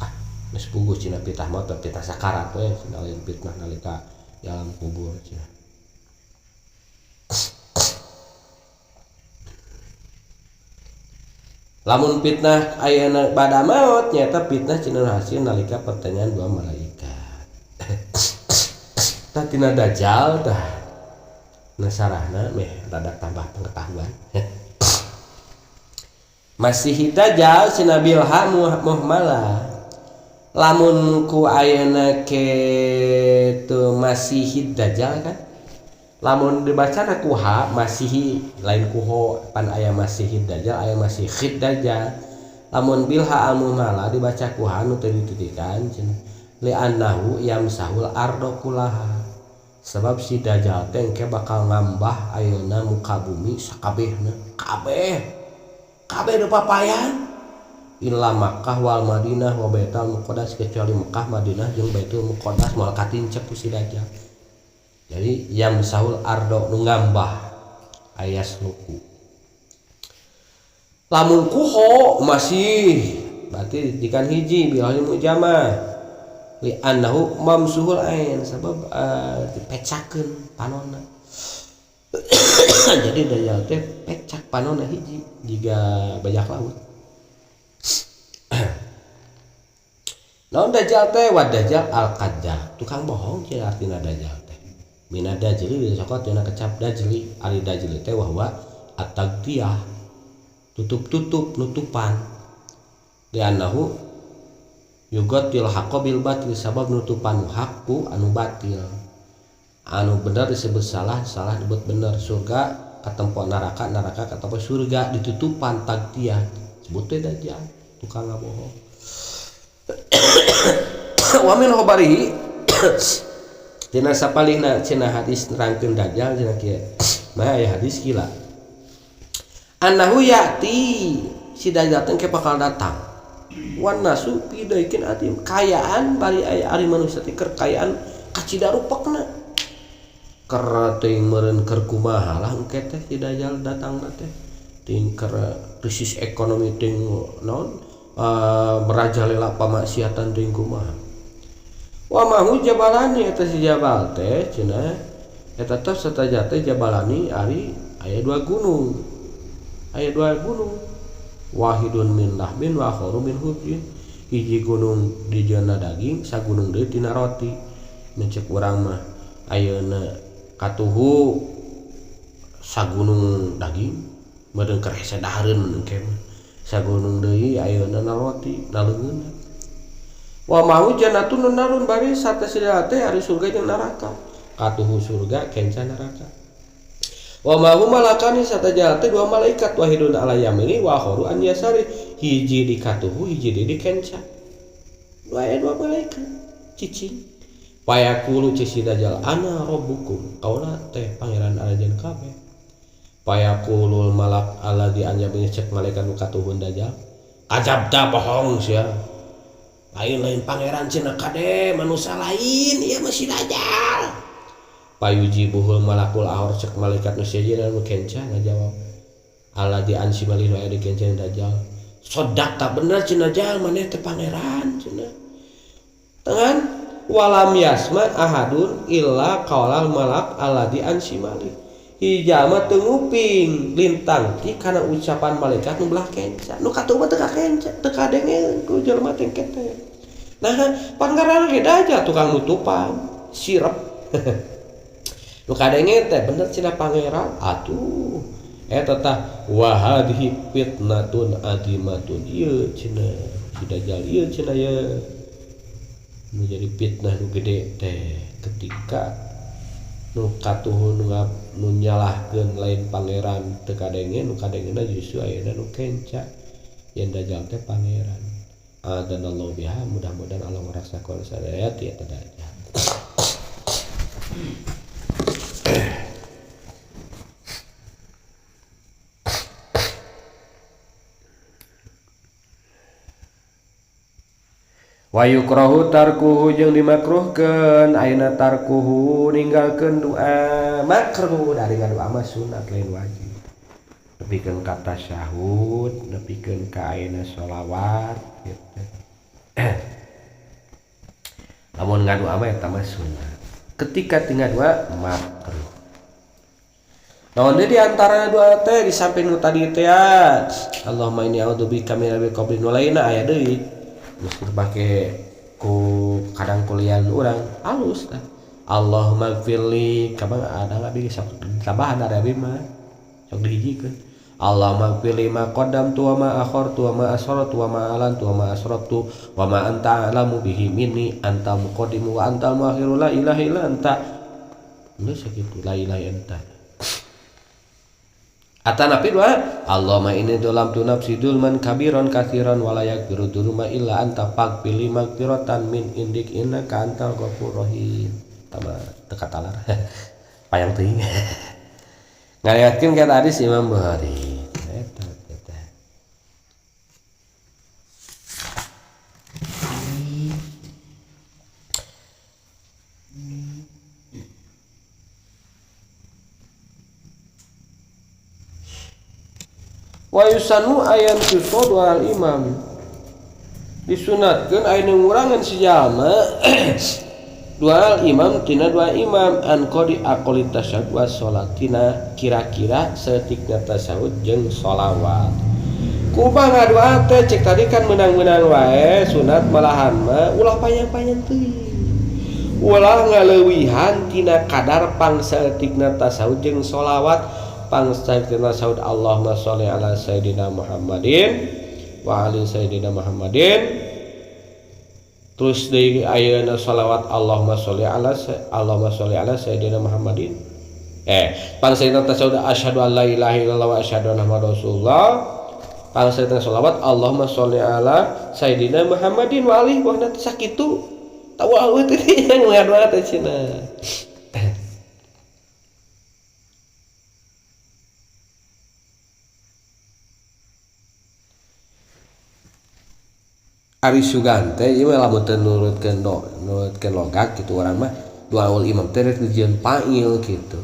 Ah, geus puguh cenah fitnah mah teh fitnah sakarat we cenah lain fitnah nalika di alam kubur cenah. Lamun fitnah ayeuna bada maot nyaeta fitnah cenah hasil nalika pertanyaan dua malaikat. Tah tina dajjal tah nasarahna meh rada tambah pengetahuan. Masih dajjal cenah bilha muhmala. Lamun ku ayeuna kitu masih dajjal kan. Lamun dibaca ku ha masihi lain ku ho pan aya masih dajjal aya masih khid dajjal. Lamun bilha al-muhmalah dibaca ku ha nu teu dititikan cenah li'annahu yamsahul ardo kullaha sebab si dajjal teh engke bakal ngambah ayeuna muka bumi sakabehna kabeh kabeh nu papayan illa Makkah wal Madinah wa Baitul Muqaddas kecuali Mekah Madinah jeung Baitul Muqaddas moal katincep ku si dajjal. Jadi yamsahul ardo nu ngambah ayas luku. Lamun kuho masih berarti dikan hiji bilahnya mujamah li annahu mamsuhul ain sabab dipecakeun panonna. Jadi dajjal teh pecak panonna hiji jiga bajak laut. Naon dajjal teh wa dajjal al kadzab tukang bohong cenah artina dajjal teh. Mina dajli disokot tina kecap dajli ari dajli teh wa huwa at-tagtiyah tutup-tutup nutupan li annahu yugatil haqqo bil batil sabab nutupan hakku anu batil anu bener disebut salah salah disebut bener surga katempo neraka neraka katempo surga ditutupan tagtiyah sebut teh dajjal tukang ngabohong. Wa min khabarihi tina sapalihna cenah hadis nerangkeun dajjal cenah kieu mah aya hadis gila annahu ya'ti si dajjal teh bakal datang wan nasu pidaikin atim kayaan bari aya ari manusia teh keur kayaan kacida rupekna keur teuing meureun keur kumaha lah engke teh si dajjal datangna teh teuing keur krisis ekonomi teuing naon merajalela pamaksiatan teuing kumaha wa mahu jabalani eta si jabal teh cenah eta teh sataja teh jabalani ari aya dua gunung wahidun min lahmin wa akharu min hubjin hiji gunung dijieunna daging sagunung deui tina roti mencek urang mah ayeuna katuhu sagunung daging meureun keur hese dahareun engke mah sagunung deui ayeuna na roti naleungeunna wa mahu jannatun narun bari satasida teh ari surga jeung neraka katuhu surga kenca neraka wa ma huma malakani sataja teh dua malaikat wahidun ala yamini wa akharu an yasari hiji di katuhu hiji di kenca dua malaikat cicing payaqulu cisi dajjal ana rabbukum kaula teh pangeran aranjeun kabeh payaqulul malak alladzi an yamini cek malaikat nu katuhun dajjal kadzabta bohong sia lain-lain pangeran cenah kade manusia lain ieu mah si dajjal payujibuhul malakul ahor cek malaikat nu sejenna nu kenca ngajawab alladzi an simali nu aya di kenca dajjal sodakta bener cenah jal maneh teh pangeran cenah tengan walam yasma ahadun illa qaulal malak alladzi an simali hijama teu nguping lintang ki kana ucapan malaikat nu belah kenca nu katuh mah teu ka kenca teu kadenge ku jelema teh kete nah pangeran ge dajjal tukang nutupan sirep nu kadenge teh bener cenah pangeran atuh eta tah wa hadhihi fitnatun azimatun ieu cenah si dajjal ieu cenah ye nu jadi fitnah nu gede teh ketika nu katuhun nu nyalahkeun lain pangeran teu kadenge nu kadengena justru ayeuna nu kenca yen dajjal teh pangeran adanallahu biha mudah-mudahan Allah ngarasakeun sadaya ti eta dajjal. Wa yukrahu tarkuhu jeung dimakruhkeun ayeuna tarkuhu ninggalkeun doa makruh dari ngadoa mah sunat lain wajib nepikeun ka tasyahud nepikeun ka ayeuna sholawat gitu. Lamun ngadoa mah eta mah sunat ketika tinggal doa makruh. Naon deui di antara doa teh di samping nu tadi teh Allahumma inni a'udzubika min adzabil qabri nu lainna aya deui geus dipake ku kadang kuliah urang alus tah Allahumma gfirli kabang ada abi sok tambahan ada abi mah sok dihijikeun Allahumma gfirli ma qaddamtu wa ma akhartu wa ma asrartu wa ma alantu wa ma asrartu wa ma anta a'lamu bihi minni antal muqaddimu wa antal muakhiru la ilaha illa anta geus sakitu la ilaha illa anta. Atanapi doa Allahumma inni dzalamtu nafsi dzulman kabiran katsiran wa la yaghfiru dzunuba illa anta faghfirli maghfiratan min indik innaka antal ghafurur rahim. Tama teu katalar. Payang teuing. Ngariwayatkeun ka hadis Imam Bukhari. Eta teh. Wa yusanu ayan tusod wal imam disunatkeun aya nu ngurangan si jalma dua imam tina dua imam an qadi aqali tasyahud wa sholatina kira-kira saeutikna tasyahud jeung sholawat. Kumaha ngadua teh cek tadi kan meunang-meunang wae sunat malahan mah ulah panjang-panjang teuing. Ulah ngaleuwihan tina kadar pangsaeutikna tasyahud jeung sholawat. Pangsaeutikna tasyahud Allahumma sholli ala sayidina Muhammadin wa ali sayidina Muhammadin. Terus deui ayeuna sholawat Allahumma sholli ala Allahumma sholli ala sayidina Muhammadin. Pangsaeutikna tasyahud asyhadu an la ilaha illallah wa asyhadu anna Muhammadar rasulullah. Pangsaeutikna sholawat Allahumma sholli ala sayidina Muhammadin wa alihi wa sahbihi sakitu. Tahu teh yang ngadoa teh cenah. Ari sugan teh ieu mah lamun teu nurutkeun nurutkeun logat kitu urang mah duaul imam teh rek dijieun fa'il kitu.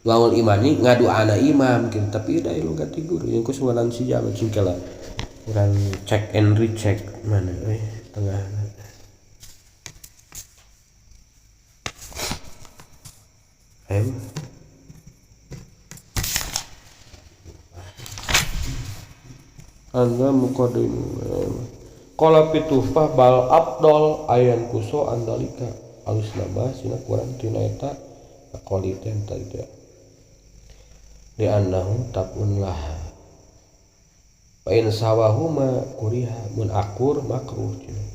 Duaul imani ngaduana imam kitu tapi da logat ti guru jeung kusuwanan si jalma cing kela. Urang cek and recheck mana euy tengah. Ayo. Anda muqaddim. Qala pitufah bal abdol ayan kuso andalika alus nambah sina kurang tina eta aqali teh tadi teh li annahu tabun lah fa in sawahuma kuriha mun akur makruh cenah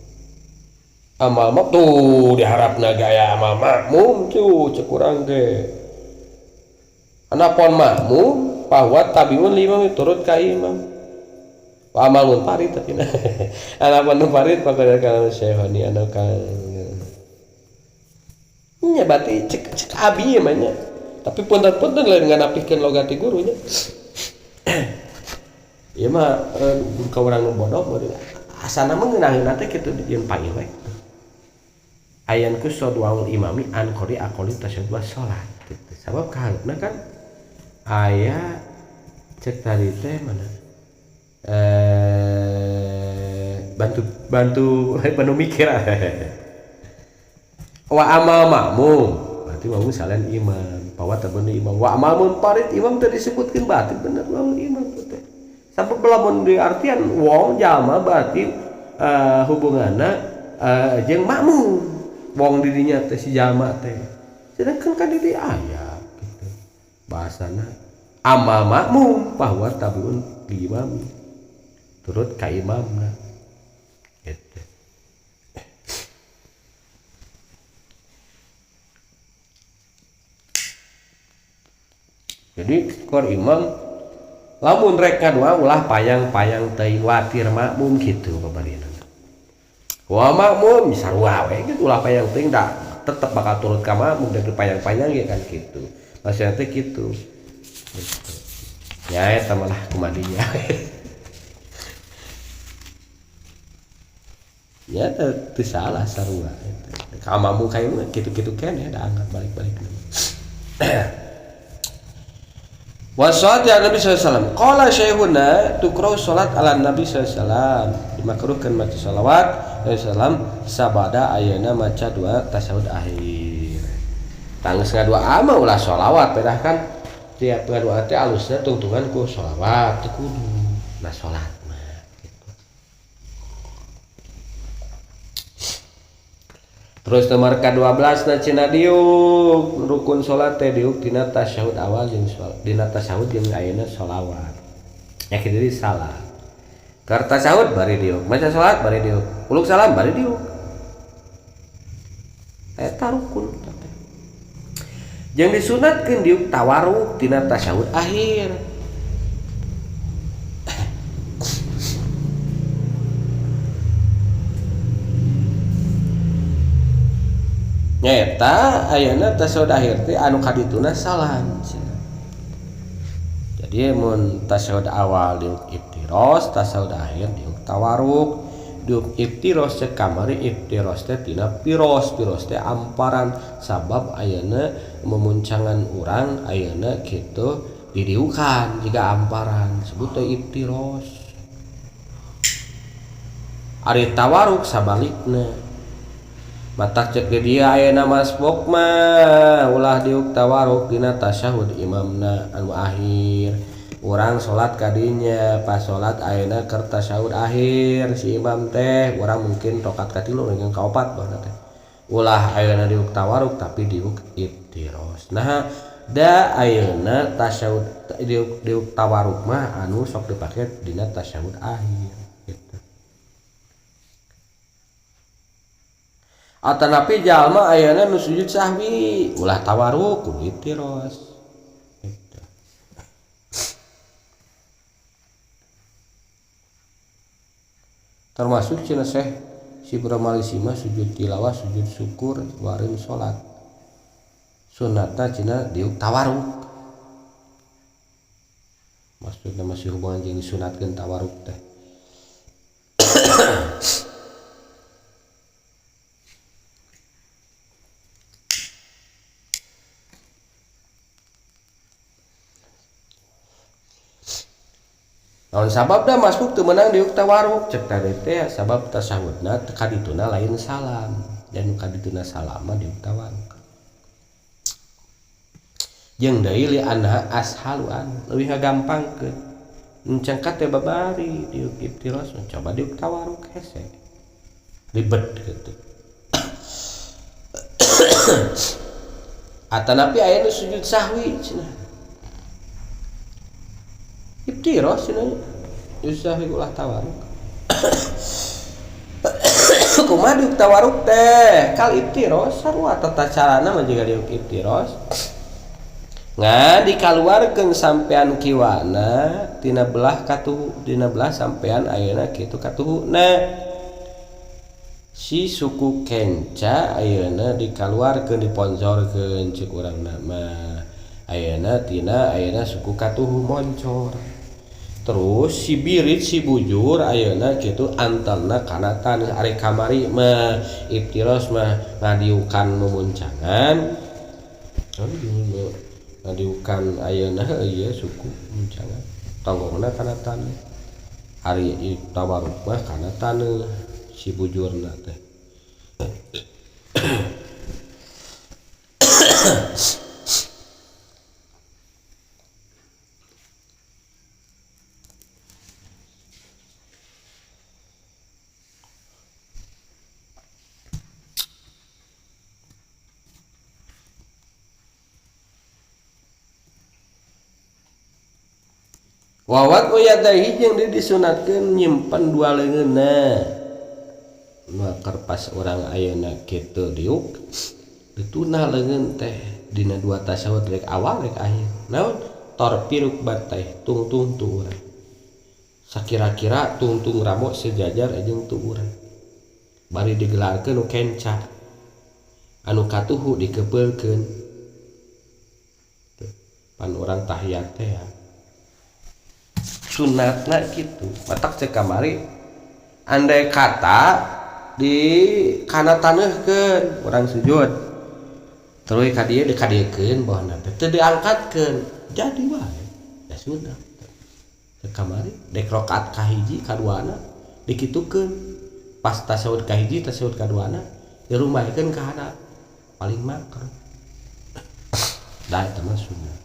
amal mah tuh diharapna gaya amal makmum tuh cek urang ge anapon makmum bahwa tabiun lima turut ka imam wa amal munfarid tapi nah anapon munfarid pakada kana syekhani anu kan nya berarti cek cek abi mah nya tapi punten-punten lain nganapikeun logat ti gurunya ieu mah ka urang nu bodoh meureun asana mah ngeunaheun teh kitu dijieun pail we ayan ku sodwaul imami an qori aqoli tasyahud wa shalat gitu sabab kaharepna kan aya cek tadi teh mana bantu bantu mikir wa amal makmum berarti makmum salian imam bahwa temen imam wa amal munfarid imam teh disebutkeun berarti bener wong imam teh sabab lamun diartian wong jalma berarti hubunganna jeung makmum wong dirinya teh si jalma teh sedangkan kan di aya gitu bahasana amal makmum bahwa tabiun imam turut ka imamna gitu. Jadi kor imam lamun rek ngadua ulah payang-payang teuing watir makmum kitu pabarina. Wa makmum sarua we gitu ulah payang teuing da tetep bakal turut ka makmum da payang-payang ge kan kitu. Maksudna teh kitu. Gitu. Ya eta malah kumadinya. Ya teu salah sarua eta. Ka makmum ka ieu kitu-kitu keneh da angkat balik-balik. Wa sholat ya Nabi sallallahu alaihi wasallam. Qala syekhuna tukrau sholat ala Nabi sallallahu alaihi wasallam. Dimakruhkan maca sholawat Nabi sallallahu alaihi wasallam sabada ayeuna maca dua tasyahud akhir. Tanggeus ngadua mah ulah sholawat pedah kan tiap ngadua teh alusna tungtungan ku sholawat teu kudu. Nah sholat mah gitu. Terus nomor ka-12 na cenah diuk rukun salat teh diuk dina tasyahud awal jeung dina tasyahud jeung ayeuna sholawat. Ya kitu deui salah. Keur tasyahud bari diuk, maca salat bari diuk, uluk salam bari diuk. Eta rukun teh. Jeung disunatkeun diuk tawarruk dina tasyahud akhir. Nyaeta ayeuna tasyahud akhir teh anu kadituna salam cenah. Jadi mun tasyahud awal diuk iftiros, tasyahud akhir diuk tawaruk. Diuk iftiros cek kamari iftiros teh tina piros, piros teh amparan sabab ayeuna memuncangan urang ayeuna kitu didiukan jiga amparan sebut teh iftiros. Ari tawaruk sabalikna. Matak cek di dia ayeuna masbuk mah ulah diuk tawaruk dina tasyahud imamna anu akhir. Urang salat kadinya pas salat ayeuna keur tasyahud akhir si imam teh urang mungkin rakaat katilu mungkin kaopat bahna teh. Ulah ayeuna diuk tawaruk tapi diuk iftiros. Nah da ayeuna tasyahud diuk tawaruk mah anu sok dipake dina tasyahud akhir. Atanapi jalma ayeuna nu sujud sahwi ulah tawaruk kudu iftiros. Gitu. Termasuk cenah Syekh si Brahmalisi mah sujud tilawah sujud syukur wareun salat. Sunatna cenah diuk tawaruk. Maksudna masih hubungan jeung disunatkeun tawaruk teh. Naon sabab da masbuk teu meunang diuk tawaruk cek tadi teh sabab tasyahudna teu kadituna lain salam dan nu kadituna salam mah diuk tawaruk. Jeung deui li anha ashaluan leuwih ngagampangkeun. Encangkat teh babari diuk iftiros coba diuk tawaruk hese. Ribet gitu. Atanapi aya nu sujud sahwi cenah. Iftiros cenah sahwi ulah tawaruk. Kumaha diuk tawaruk teh? Kal iftiros sarua tata carana mah jiga diuk iftiros. Ngan dikaluarkeun sampean kiwana tina belah katuhu, dina belah sampean ayeuna kitu katuhuna. Si suku kenca ayeuna dikaluarkeun diponcorkeun ceuk urangna mah. Ayeuna tina ayeuna suku katuhu moncor. Terus si birit si bujur ayeuna kitu antelna kana taneuh ari kamari mah iftiros mah ngadiukan mumuncangan. Ngadiukan ayeuna ieu suku muncangan tonggongna kana taneuh. Ari tawaruk mah kana taneuh si bujurna teh. Wawat uyadaihi jeung di disunatkeun nyimpen dua leungeunna. Nu kerpas urang ayeuna kitu diuk dituna leungeun teh dina dua tasyahud rek awal rek akhir. Naon? Torpiruk batai tungtung tu urang. Sakira-kira tungtung ramo sejajar jeung tu urang. Bari digelarkeun nu kenca. Anu katuhu dikepeulkeun. Pan urang tahiyat teh ya. Sunatna gitu matak cek kamari andai kata di kana taneuhkeun urang sujud terus ka dieu dikadiekeun bahwa teh teu diangkatkeun jadi wae da sunat cek kamari dek rakaat kahiji kaduana dikitukeun pas tasyahud kahiji tasyahud kaduana dirumaikeun ka handap paling makruh da eta mah sunat.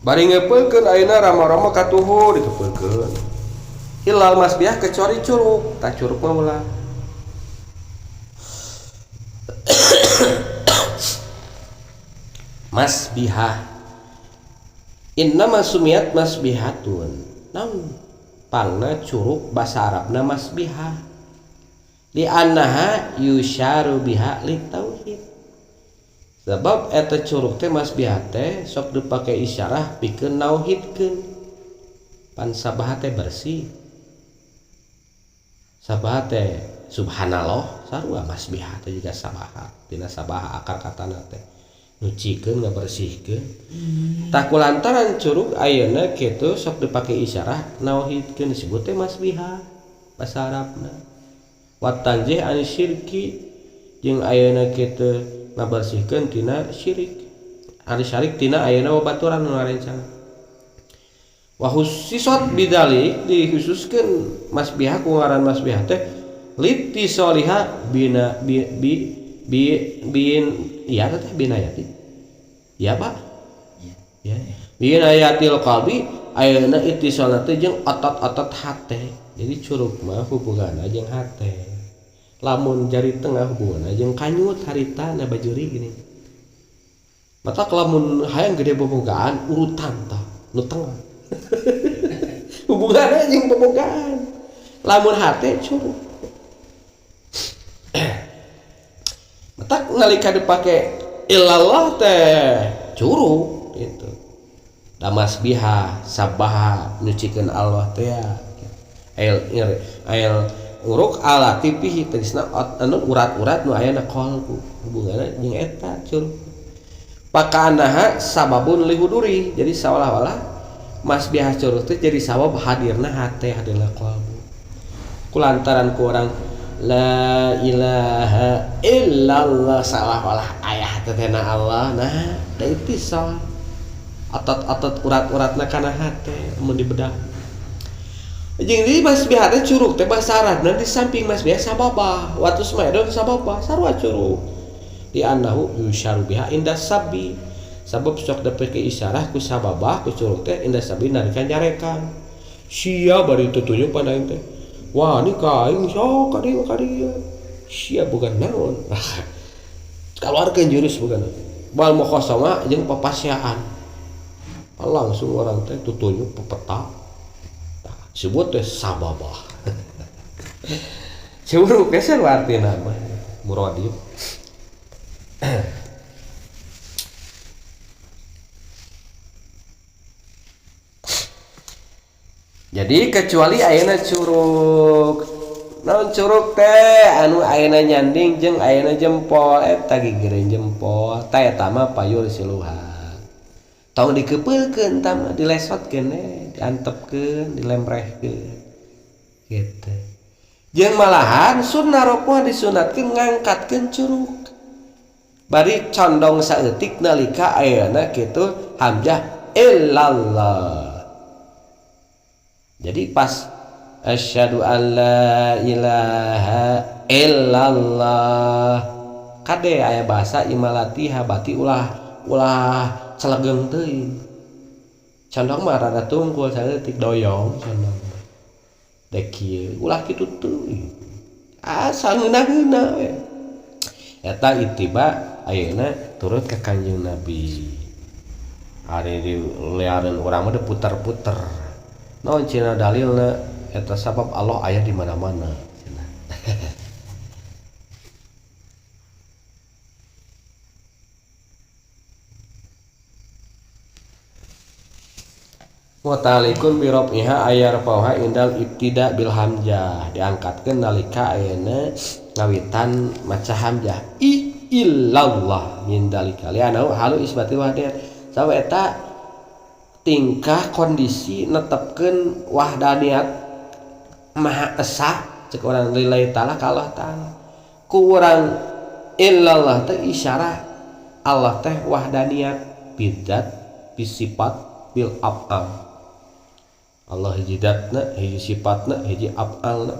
Bari ngepeulkeun ayeuna rama-rama katuhu dikepeulkeun. Hilal masbiah kecuali curug, tah curug mah ulah. Masbihah. Innama sumiyat masbihatun. Naon pangna curug basa Arabna masbihah. Li annaha yusharu biha litauhid. Sebab eta curug teh masbihah teh sok dipake isyarah pikeun nauhidkeun. Pan sabah teh bersih. Sabaha teh subhanallah sarua masbihah teh juga sabaha tina sabaha akar katana teh nyucikeun ngabersihkeun. Tah kulantaran curug ayeuna kitu sok dipake isyarah nauhidkeun disebut teh masbihah basa Arabna. Wa tanzih an syirki jeung ayeuna kitu ngabersihkeun tina syirik. Ari syarik tina ayeuna babaturan nu ngarencana. Wa khususat bidalik dikhususkeun masbihah ku ngaran masbihah teh litisoliha bina bi bi bi bin iya teh binayati ya Pak ya binayatil qalbi ayeuna ittisalna teh jeung otot-otot hate. Jadi curug mah hubunganna jeung hate, lamun jari tengah hubunganna jeung kanyut harita na bajuri gini. Mata lamun hayang gede bobogaan urutan tah nu tengah hubunganna jeung bobogaan, lamun hate curug. Matak nalika dipake illallah teh curug gitu. Damas biha sabaha nyucikeun Allah teh ail ail uruk ala tipihi tegasna anu urat-urat nu aya na qalbu hubunganna jeung eta curug. Pakaanaha sababun lihuduri, jadi seolah-olah masbihah curug teh jadi sabab hadirna hate hadirna qalbu. Kulantaran ku urang la ilaha illallah seolah-olah ayah tetena Allah. Nah da ittisal otot-otot urat-uratna kana hate mun dibedah. Jeung di masbihah teh curug teh bahasa Arabna di samping masbihah sababah watus maedon sababah sarua curug di annahu yusharu biha inda sabi sabab sok dapet ke isyarah ku sababah ku curug teh inda sabi nalika nyarekan sia bari tutunjuk pan aing teh wah ini kain sok kadieu kadieu sia bukan naon keluarkeun jurus bukan bal mukhasama jeung papasiaan langsung orang teh tutunjuk pepeta sebut teh sababah curug teh sarua artina mah muradif. Jadi kecuali ayeuna curug naon curug teh anu ayeuna nyanding jeung ayeuna jempol eta gigireun jempol tah eta mah payur siluha tong dikepeulkeun tah mah dilesotkeun we diantepkeun dilemprehkeun gitu. Jeung malahan sunnah rokok disunatkeun ngangkatkeun curug bari condong saeutik nalika ayeuna kitu hamzah illallah. Jadi pas asyhadu an la ilaha illallah kade aya bahasa imalatiha bati ulah ulah celegeng teuing. Condong mah rada tungkul saeutik doyong condong mah. Dek kieu ulah kitu teuing. Asa ngeunah-ngeunah we. Eta ittiba ayeuna turut ka Kanjeng Nabi. Ari di liareun urang mah puter-puter. Naon cenah dalilna eta sabab Allah aya di mana-mana cenah. Mutalikun bi rafiha ayarfauha indal ibtida bil hamzah diangkatkeun nalika ayeuna ngawitan maca hamzah i illallah min dalika li'annahu halu isbati wahdaniyah sabab eta tingkah kondisi netepkeun wahdaniyat maha esa cek urang lillahi ta'ala ka Allah ta'ala ku urang illallah teh isyarah Allah teh wahdaniyat bidzat bisifat bil af'al. Allah hiji zatna hiji sifatna hiji af'alna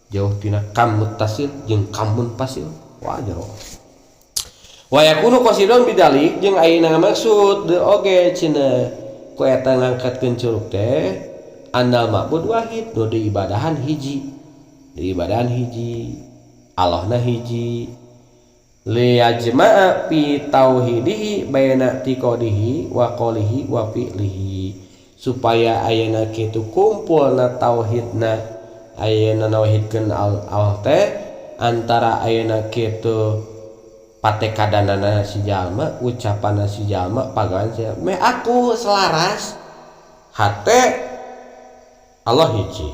jauh tina kam muttasil jeung kam munfasil wajar wa yakunu qasidun bidalik jeung ayeuna maksud deui oge cenah ku eta ngangkatkeun curug teh annal ma'bud wahid nu diibadahan hiji diibadahan hiji Allahna hiji liyajma'a fi tauhidihi baina tiqadihi wa qolihi wa fi'lihi supaya ayeuna kitu kumpulna tauhidna ayeuna nauhidkeun Allah teh antara ayeuna kitu patekadanana si jalma ucapanna si jalma pagawean si jalma meh aku selaras hate Allah hiji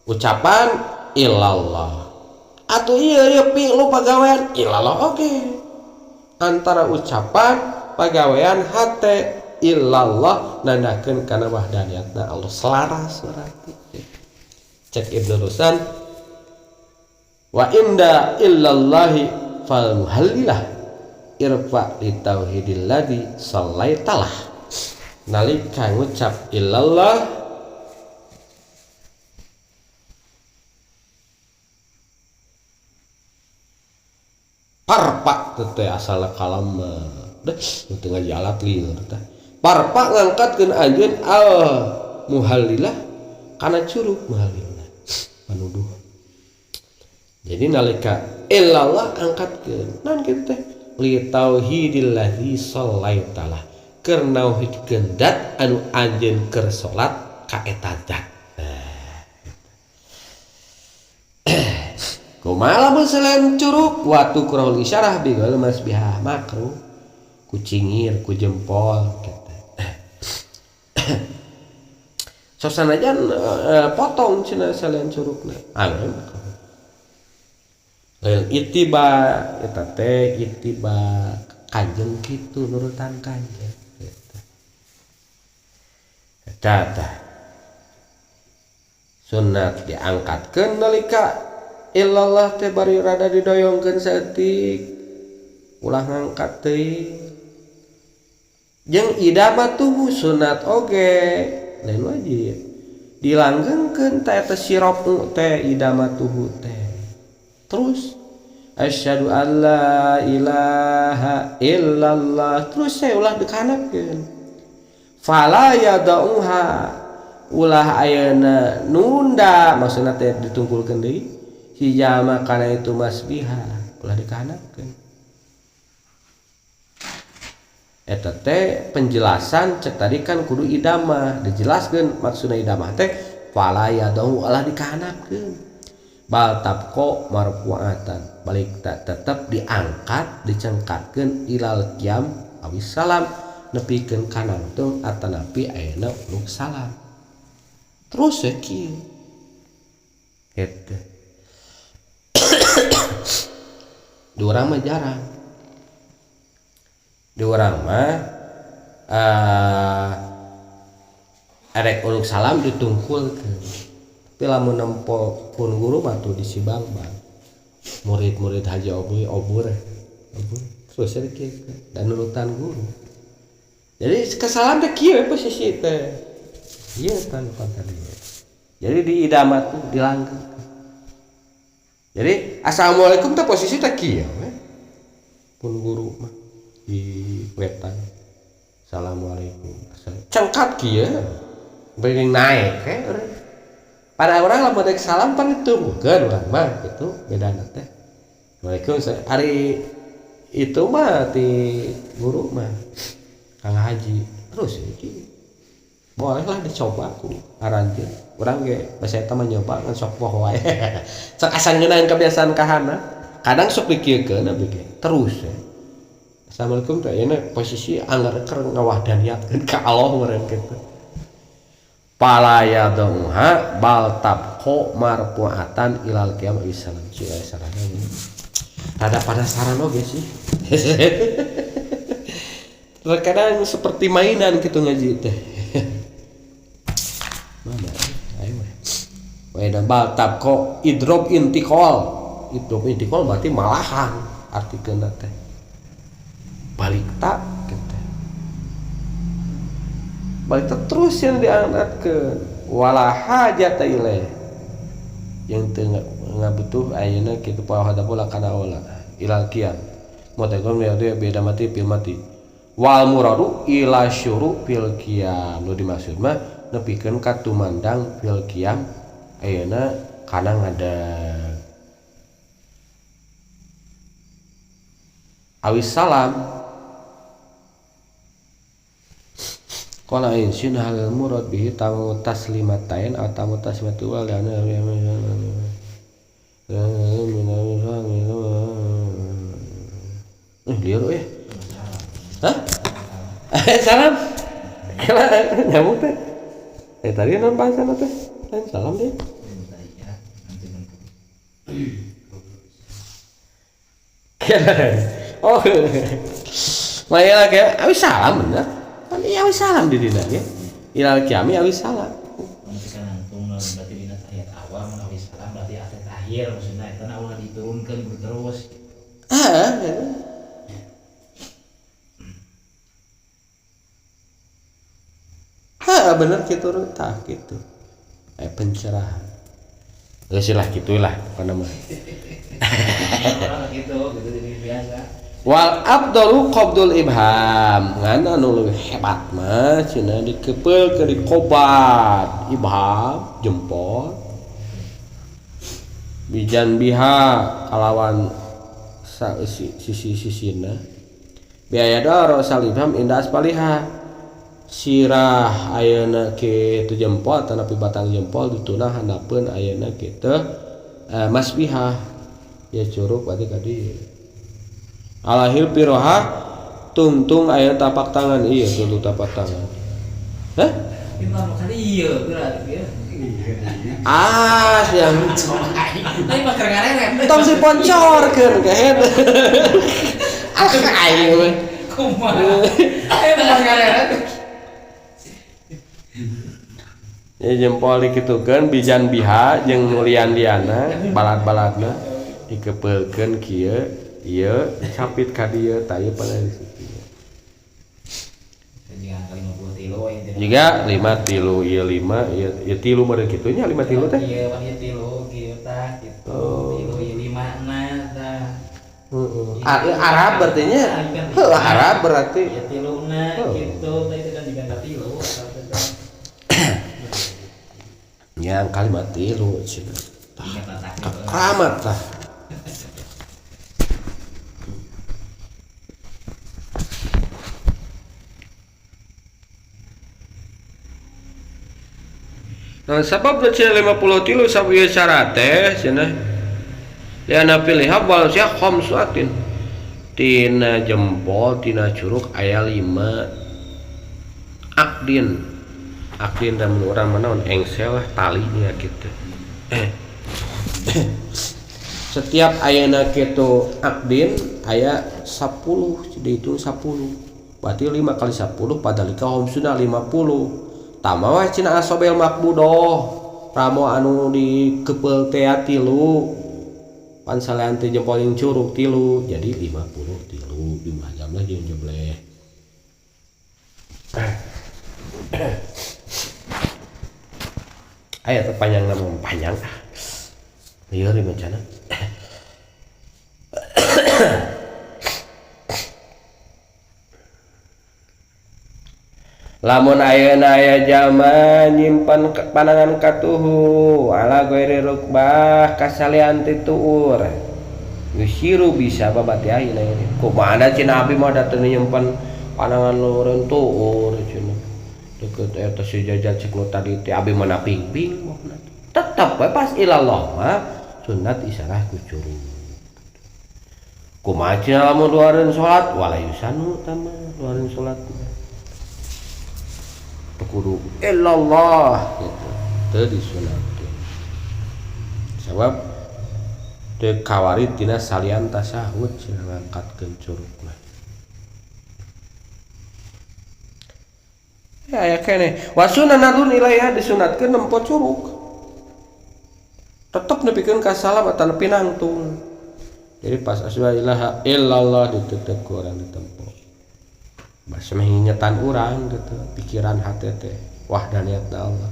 Ucapan illallah. Atuh ieu ieu pilu pagawean illallah oge. Antara ucapan pagawean hate illallah nandakeun kana wahdaniyatna Allah selaras berarti. Cek Ibnu Rusan wa inda illallahi fal muhallilah irfa li tauhidil ladzi sallaitalah. Nalika ngucap illallah parpa teh asal kalam deh teu ngaji alat lieur teh parpa ngangkatkeun anjeun al muhallilah kana curug muhallilah panuduh. Jadi nalika illallah angkatkeun naon kitu teh li tauhidil ladzi sallaitalah keur nauhidkeun dat anu anjeun keur salat ka eta zat. Kumaha lamun selain curug watu kurang isyarah bigol masbihah makruh ku cingir ku jempol gitu. Sok sanajan potong cenah selain curugna. Anu lain ittiba eta teh ittiba kanjeng kitu nurutan kanjeng gitu. Eta tah sunat diangkatkeun nalika illallah teh bari rada didoyongkeun saeutik ulah ngangkat teuing jeung idamatuhu sunat oge lain wajib dilanggengkeun ta eta sirop teh idamatuhu teh terus asyhadu alla ilaha illallah terus saya ulah dikanapkeun fala yadauha ulah ayeuna nunda maksudna teh ditungkulkeun deui hijama kana itu masbiha ulah dikanapkeun. Eta teh penjelasan cek tadi kan kudu idamah dijelaskeun maksudna idamah teh fala yadau ulah dikanapkeun bal tabqa marfu'atan balik tetep diangkat dicengkatkeun ilal qiyam awis salam nepikeun ka nangtung atanapi ayeuna uluk salam terus we kieu eta. Di urang mah jarang. Di urang mah erek uluk salam ditungkulkeun. Tapi lamun nempo pun guru mah tuh di Sibangbang. Murid-murid Haji Obui obur. Obur terus kieu dan nurutan guru. Jadi kesalahan teh kieu posisi teh. Ieu tan tadi. Jadi di idama tuh dilanggengkeun. Jadi assalamualaikum teh posisi teh kieu we. Pun guru mah di wetan. Assalamualaikum. Cengkat kieu. Beuring naek we urang. Pada urang lamun rek salam pan ditunggukeun urang mah kitu bedana teh. Assalamualaikum ari itu mah ti guru mah Kang Haji terus iki. Bolehlah dicoba ku aranjeun. Urang ge basa eta mah nyoba ngan sok poho wae. Sok asa ngeunaheun kebiasaan kahana. Kadang sok dikieukeun abdi ge. Terus ya. Assalamualaikum teh ayeuna posisi anggar keur ngawahdaniatkeun ka Allah meureun kitu. Fala yadauha bal tabqa marfu'atan ilal qiyam salam. Cik sarana. Rada penasaran oge sih. Terkadang seperti mainan gitu ngaji teh. Mana? Ayo. Wa bal tabqa idrob intiqal. Idrob intiqal berarti malahan artikeunna teh. Balik tak gitu. Balik tak terus yang diangkatkeun wala hajata ilaih. Yang teu ngabutuh ayeuna kitu poho pola kana ola ilal qiyam. Motegon beda mati pil mati. Wal muradu ila syuru fil qiyam. Nu dimaksud mah nepikeun ka tumandang fil qiyam ayeuna kana ngadeg. Awis salam. Qala in sin hal murad bihi tamu taslimatain atau tamu taslimatu wal ana liur euy. Hah? Salam. Kela nyambung teh. Tadi non bahasana teh. Lain salam deh. Oh. Maya lagi awis salam bener. Kan iya awis salam di dina ge. Ilal qiyami awis salam. Berarti dina tahiyat awal mun awis salam berarti atret akhir maksudna eta na ulah diturunkeun terus. Heeh. Heeh bener kitu tah kitu. Pencerahan. Geus lah gitulah pokona mah. Orang gitu gitu jadi biasa. Wal afdalu qabdul ibham ngan anu leuwih hebat mah cenah dikepeul ke dikobat ibham jempol bijan biha kalawan sisi-sisina biaya daro salibham inda aspaliha sirah ayeuna kitu jempol tanapi batang jempol dituna handapeun ayeuna kitu masbihah ya curug berarti ka dieu alahil piroha tungtung aya tapak tangan iya tungtung tapak tangan. Hah? Iya berarti ya. Ah, siang. Tapi mah keur ngareret. Tong si poncorkeun kehed. Ah, aing we. Kumaha? Eh mah ngareret. Ya jempol dikitukeun bijan biha jeung nulian-liana balad-baladna dikepeulkeun kieu. Iya, capit ka dieu tah ieu pada di situ. Jika 5 tilu ieu 5 ieu tilu meureun kitu nya 5 tilu teh. Ieu mah ieu tilu kieu tah kitu. Tilu ieu 5 na tah. Heeh. Arab berarti nya. Heuh, Arab berarti. Ieu tiluna kitu tah itu kan jika tilu. Yang kalimat tilu cenah. Keramat tah. Nah, sabab cenah 50 tilu sawieu syarat teh cenah. Liana pilih wal sia khamsatin. Tina jempol tina curug aya 5 akdin. Akdin da mun urang mah naon engsel lah talinya kitu. Setiap ayeuna kitu akdin aya 10 dihitung 10. Berarti 5 kali 10 padalika khamsuna 50. Tama weh cenah asobel makbudoh ramo anu dikepeul teh tilu pansalean teh jempol yang curug tilu jadi 50 tilu jumlah jamlah jeung jebleh. Aya teh panjang nama panjang ah. Ieu lima cana. Lamun ayeuna aya jalma nyimpen panangan katuhu ala ghairi rukbah kasalian ti tuur yusiru bisa babati ayeuna ini kumaha cenah abi mah da teu nyimpen panangan luhureun tuur cenah deukeut eta si jajal cek nu tadi teh abi mah naping-ping tetep we pas ilallah mah sunat isarah ku curug kumaha cenah lamun luareun salat wala yusanu tah mah luareun salat kudu illallah gitu teu disunatkeun sabab teu kawari tina salian tasahud cenah ngangkatkeun curugna ya aya keneh wa sunanun ilaiha disunatkeun nempo curug tetep nepikeun ka salam atawa nepi nangtung jadi pas asyhadu ilaha illallah ditetep ku urang ditempo basa meh ngingetan urang gitu pikiran hate teh wahdaniyat Allah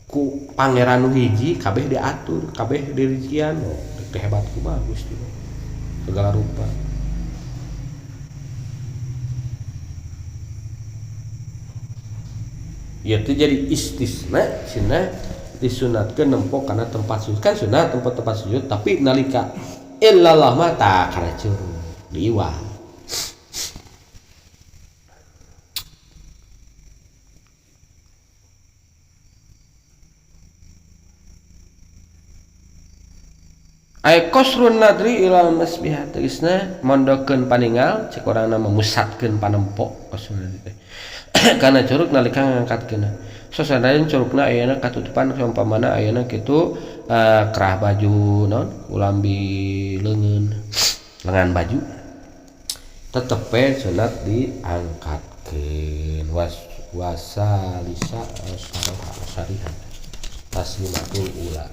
ku pangeran nu hiji kabeh diatur kabeh dirijian oh teh hebat kumaha Gusti segala rupa ieu teh jadi istisna cenah disunatkeun nempo kana tempat sujud kan sunat tempat-tempat sujud tapi nalika illallah mah tah kana curug diiwah. Ay qasrun nadri ilal masbihah tegasna mondokeun paningal cek urang nama musatkeun panempo qasrun nadri teh kana curug nalika ngangkatkeun sasanajan curugna ayeuna katutupan saumpamana ayeuna kitu kerah baju naon ulambi leungeun Lengan baju tetep we sunat diangkatkeun. Was wasalisa sarihan taslimatul ula.